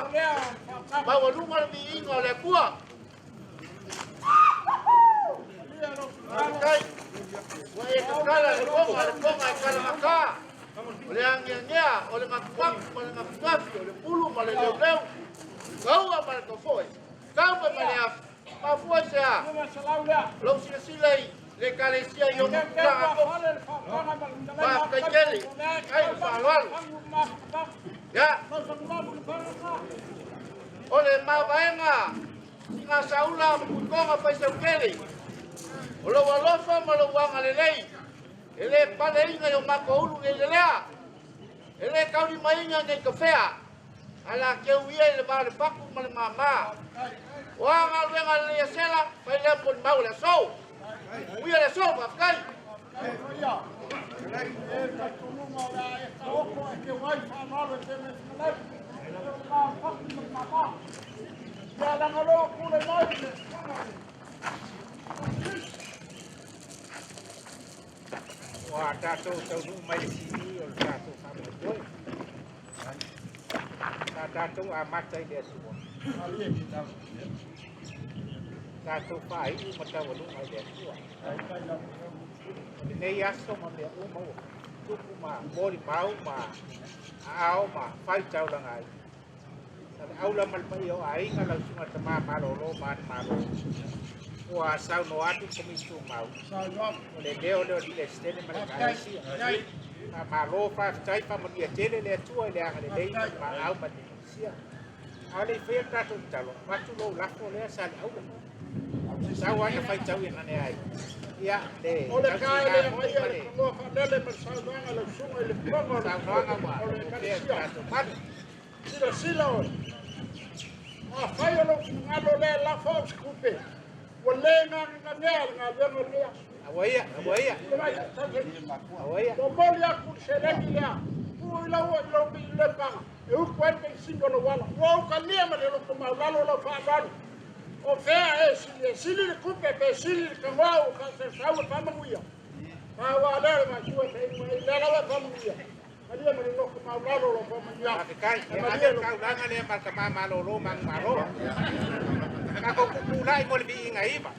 maualuga le viiga o le Atua. Faafetai ua e tatala le foga, le foga e talagata, o le ageagea, o le gafugafo ma le gafigafi, o le pulu ma le leuleu, gaua ma le tofoe, taume ma le afi. Mafua i se a? O lou silasila i le Ekalesia i ona tulaga tofi. Faafetai tele, ai le faaaloalo. Ia, o le mavaega Sina Saula ma Tuitoga Faisautele, o lou alofa ma lou agalelei e le paleina i o matou ulu nei lelea, e le taulimaina nei tafea, ae la teu ia i le va o le fatu ma le mama. O a galuega lelei a Sela, fai lea molimau o le aso. Manuia le aso, faafetai. Leaga o lea ua tulai mai le susuga i le Ua tatou taunuu mai le sini o le tatou faamoemoe. Sa tatou amata i le Atua. Tatou faaiu ma taualuga i le Atua. O lenei aso ma mea uma ua tupu ma molimau ma aao ma fai taulaga ai. Sa le aula ma le paia o aiga lau susuga tama malolo ma ana malo. Ua saunoa atu le Komiti Tumau. O le leo lea o le Peresetene ma le Ekalesia. Faamalo, faafetai, faamanuia tele le Atua i le agalelei ma le maau ma le Ekalesia. A o le i faia le tatou tatalo, avatu lou lafo lea sa le aula. Sau lava ina faitau ia nane ai. Ia, le O le ka e le tausiga foi agaia ma le le tanoa faalele ma le saunoaga a lau susuga i le fofoga o le saunoaga ua o le opea i le Ekalesia. tatou malu. Silasila oe, afai o lou finagalo lea e lafo au se tupe, ua le gagaganea le galuega o lenei aso. Aua ia, aua ia, aua ia. Momoli atu le seleni lea, tuu i lau i lou i le paga, e utu ai le penisini o lou ala. Ua ou talia ma le loto maualalo lau faaaloalo. O fea e sili, e sili le tupe pe sili le tanoa ua faasausau e faamanuia. Pau lava lea o le vaisua e faiu ai, lea lava e faamanuia. Malie ma le loto maualalo lau faamanuiaga. Faafetai. E Ia malie ave le lo taulaga lea ma le tama malolo ma ana malo. Tatou pupulai mo le viiga iva.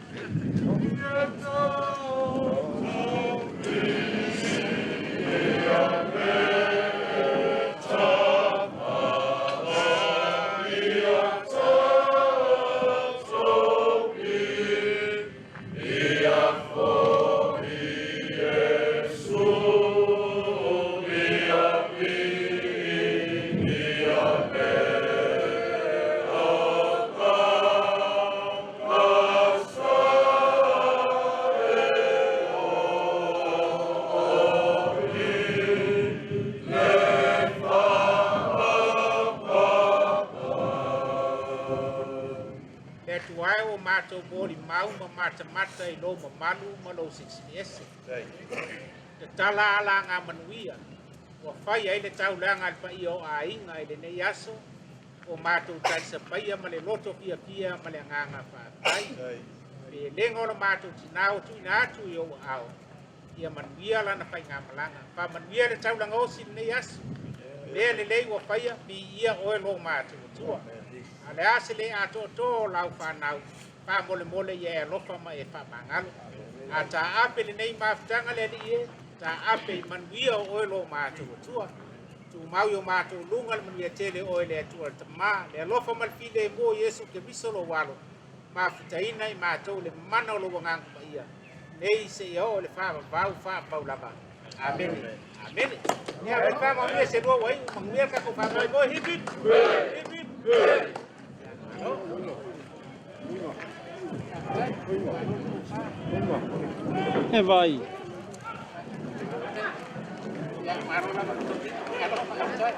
Le Atua e ua matou molimau ma matamata i lou mamalu ma lou silisili ese. Tatala alagamanuia ua fai ai le taulaga a le paia o aiga i lenei aso o matou talisapaia ma le loto fiafia ma le agaga faafetai. Pelega o le matou tinā ua tuuina atu i ou aao, ia manuia lana faigamalaga. Faamanuia le taulaga osi i lenei aso. Mea lelei ua faia, viia oe lo matou Atua. A le a se le atoatoa o lau whanau, faamolemole ia e alofa ma e faamagalo. A taape lenei mafutaga le Alii e, taape i manuia o oe lo matou Atua. Tumau i o matou luga le manuia tele oe le Atua le Tamā, le alofa ma le filemu o Iesu Keriso lou alo, mafutaina i matou le mana o lou agaga paia, nei seia oo i le faavavau faavavau lava. Amene. Amene. Ia, le faamaonia se lua ua iu, manuia le tatou faamoemoe. Hip hip. Hip hip. E vai. Ia, malo lava. Alofa, faafetai.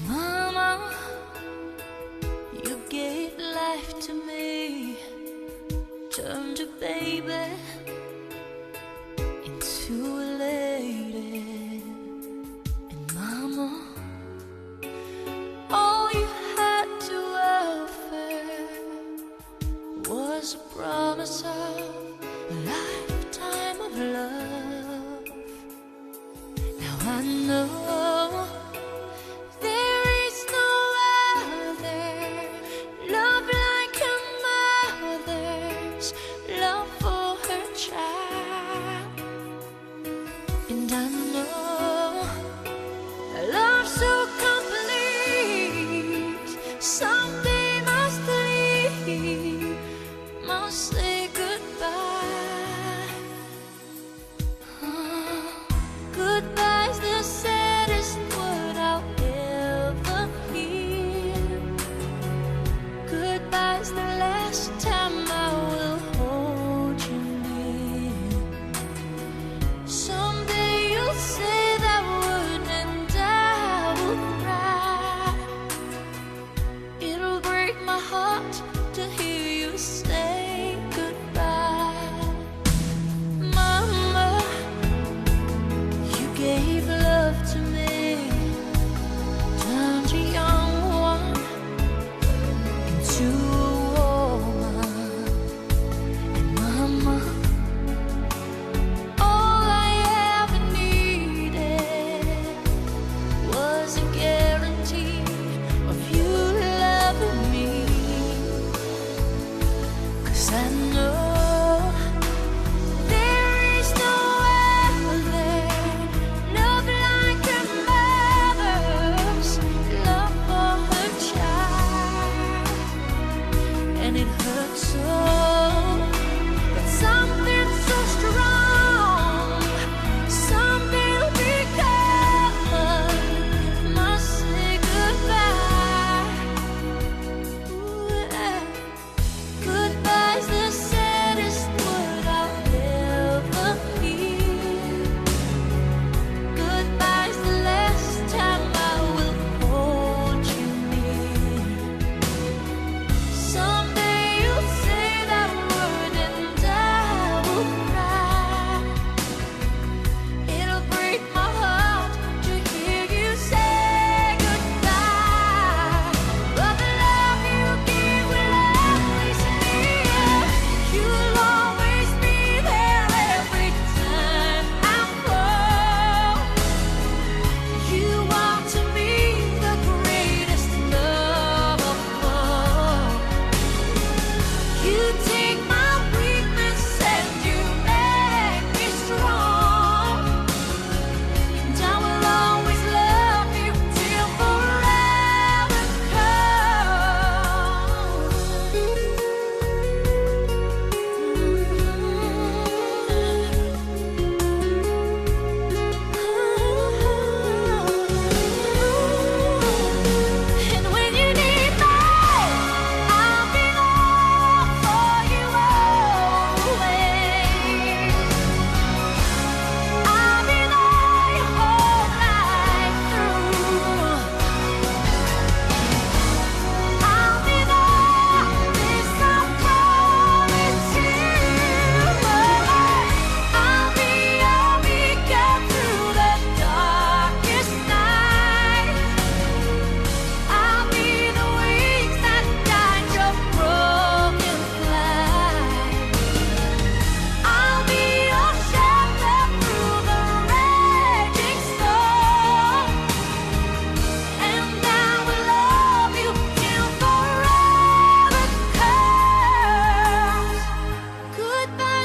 Mama, you gave life to me, turned a baby into a lady. And Mama, all you had to offer was a promise of a lifetime of love. Now I know there is no other love like a mother's love for her child. And I know a love so complete someday must leave, must say goodbye.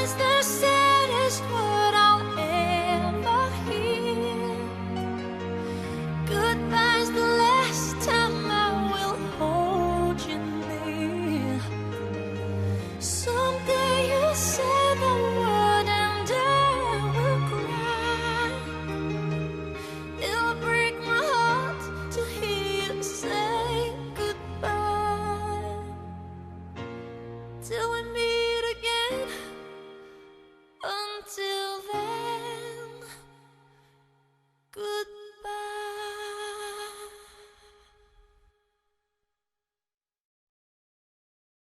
is the saddest world.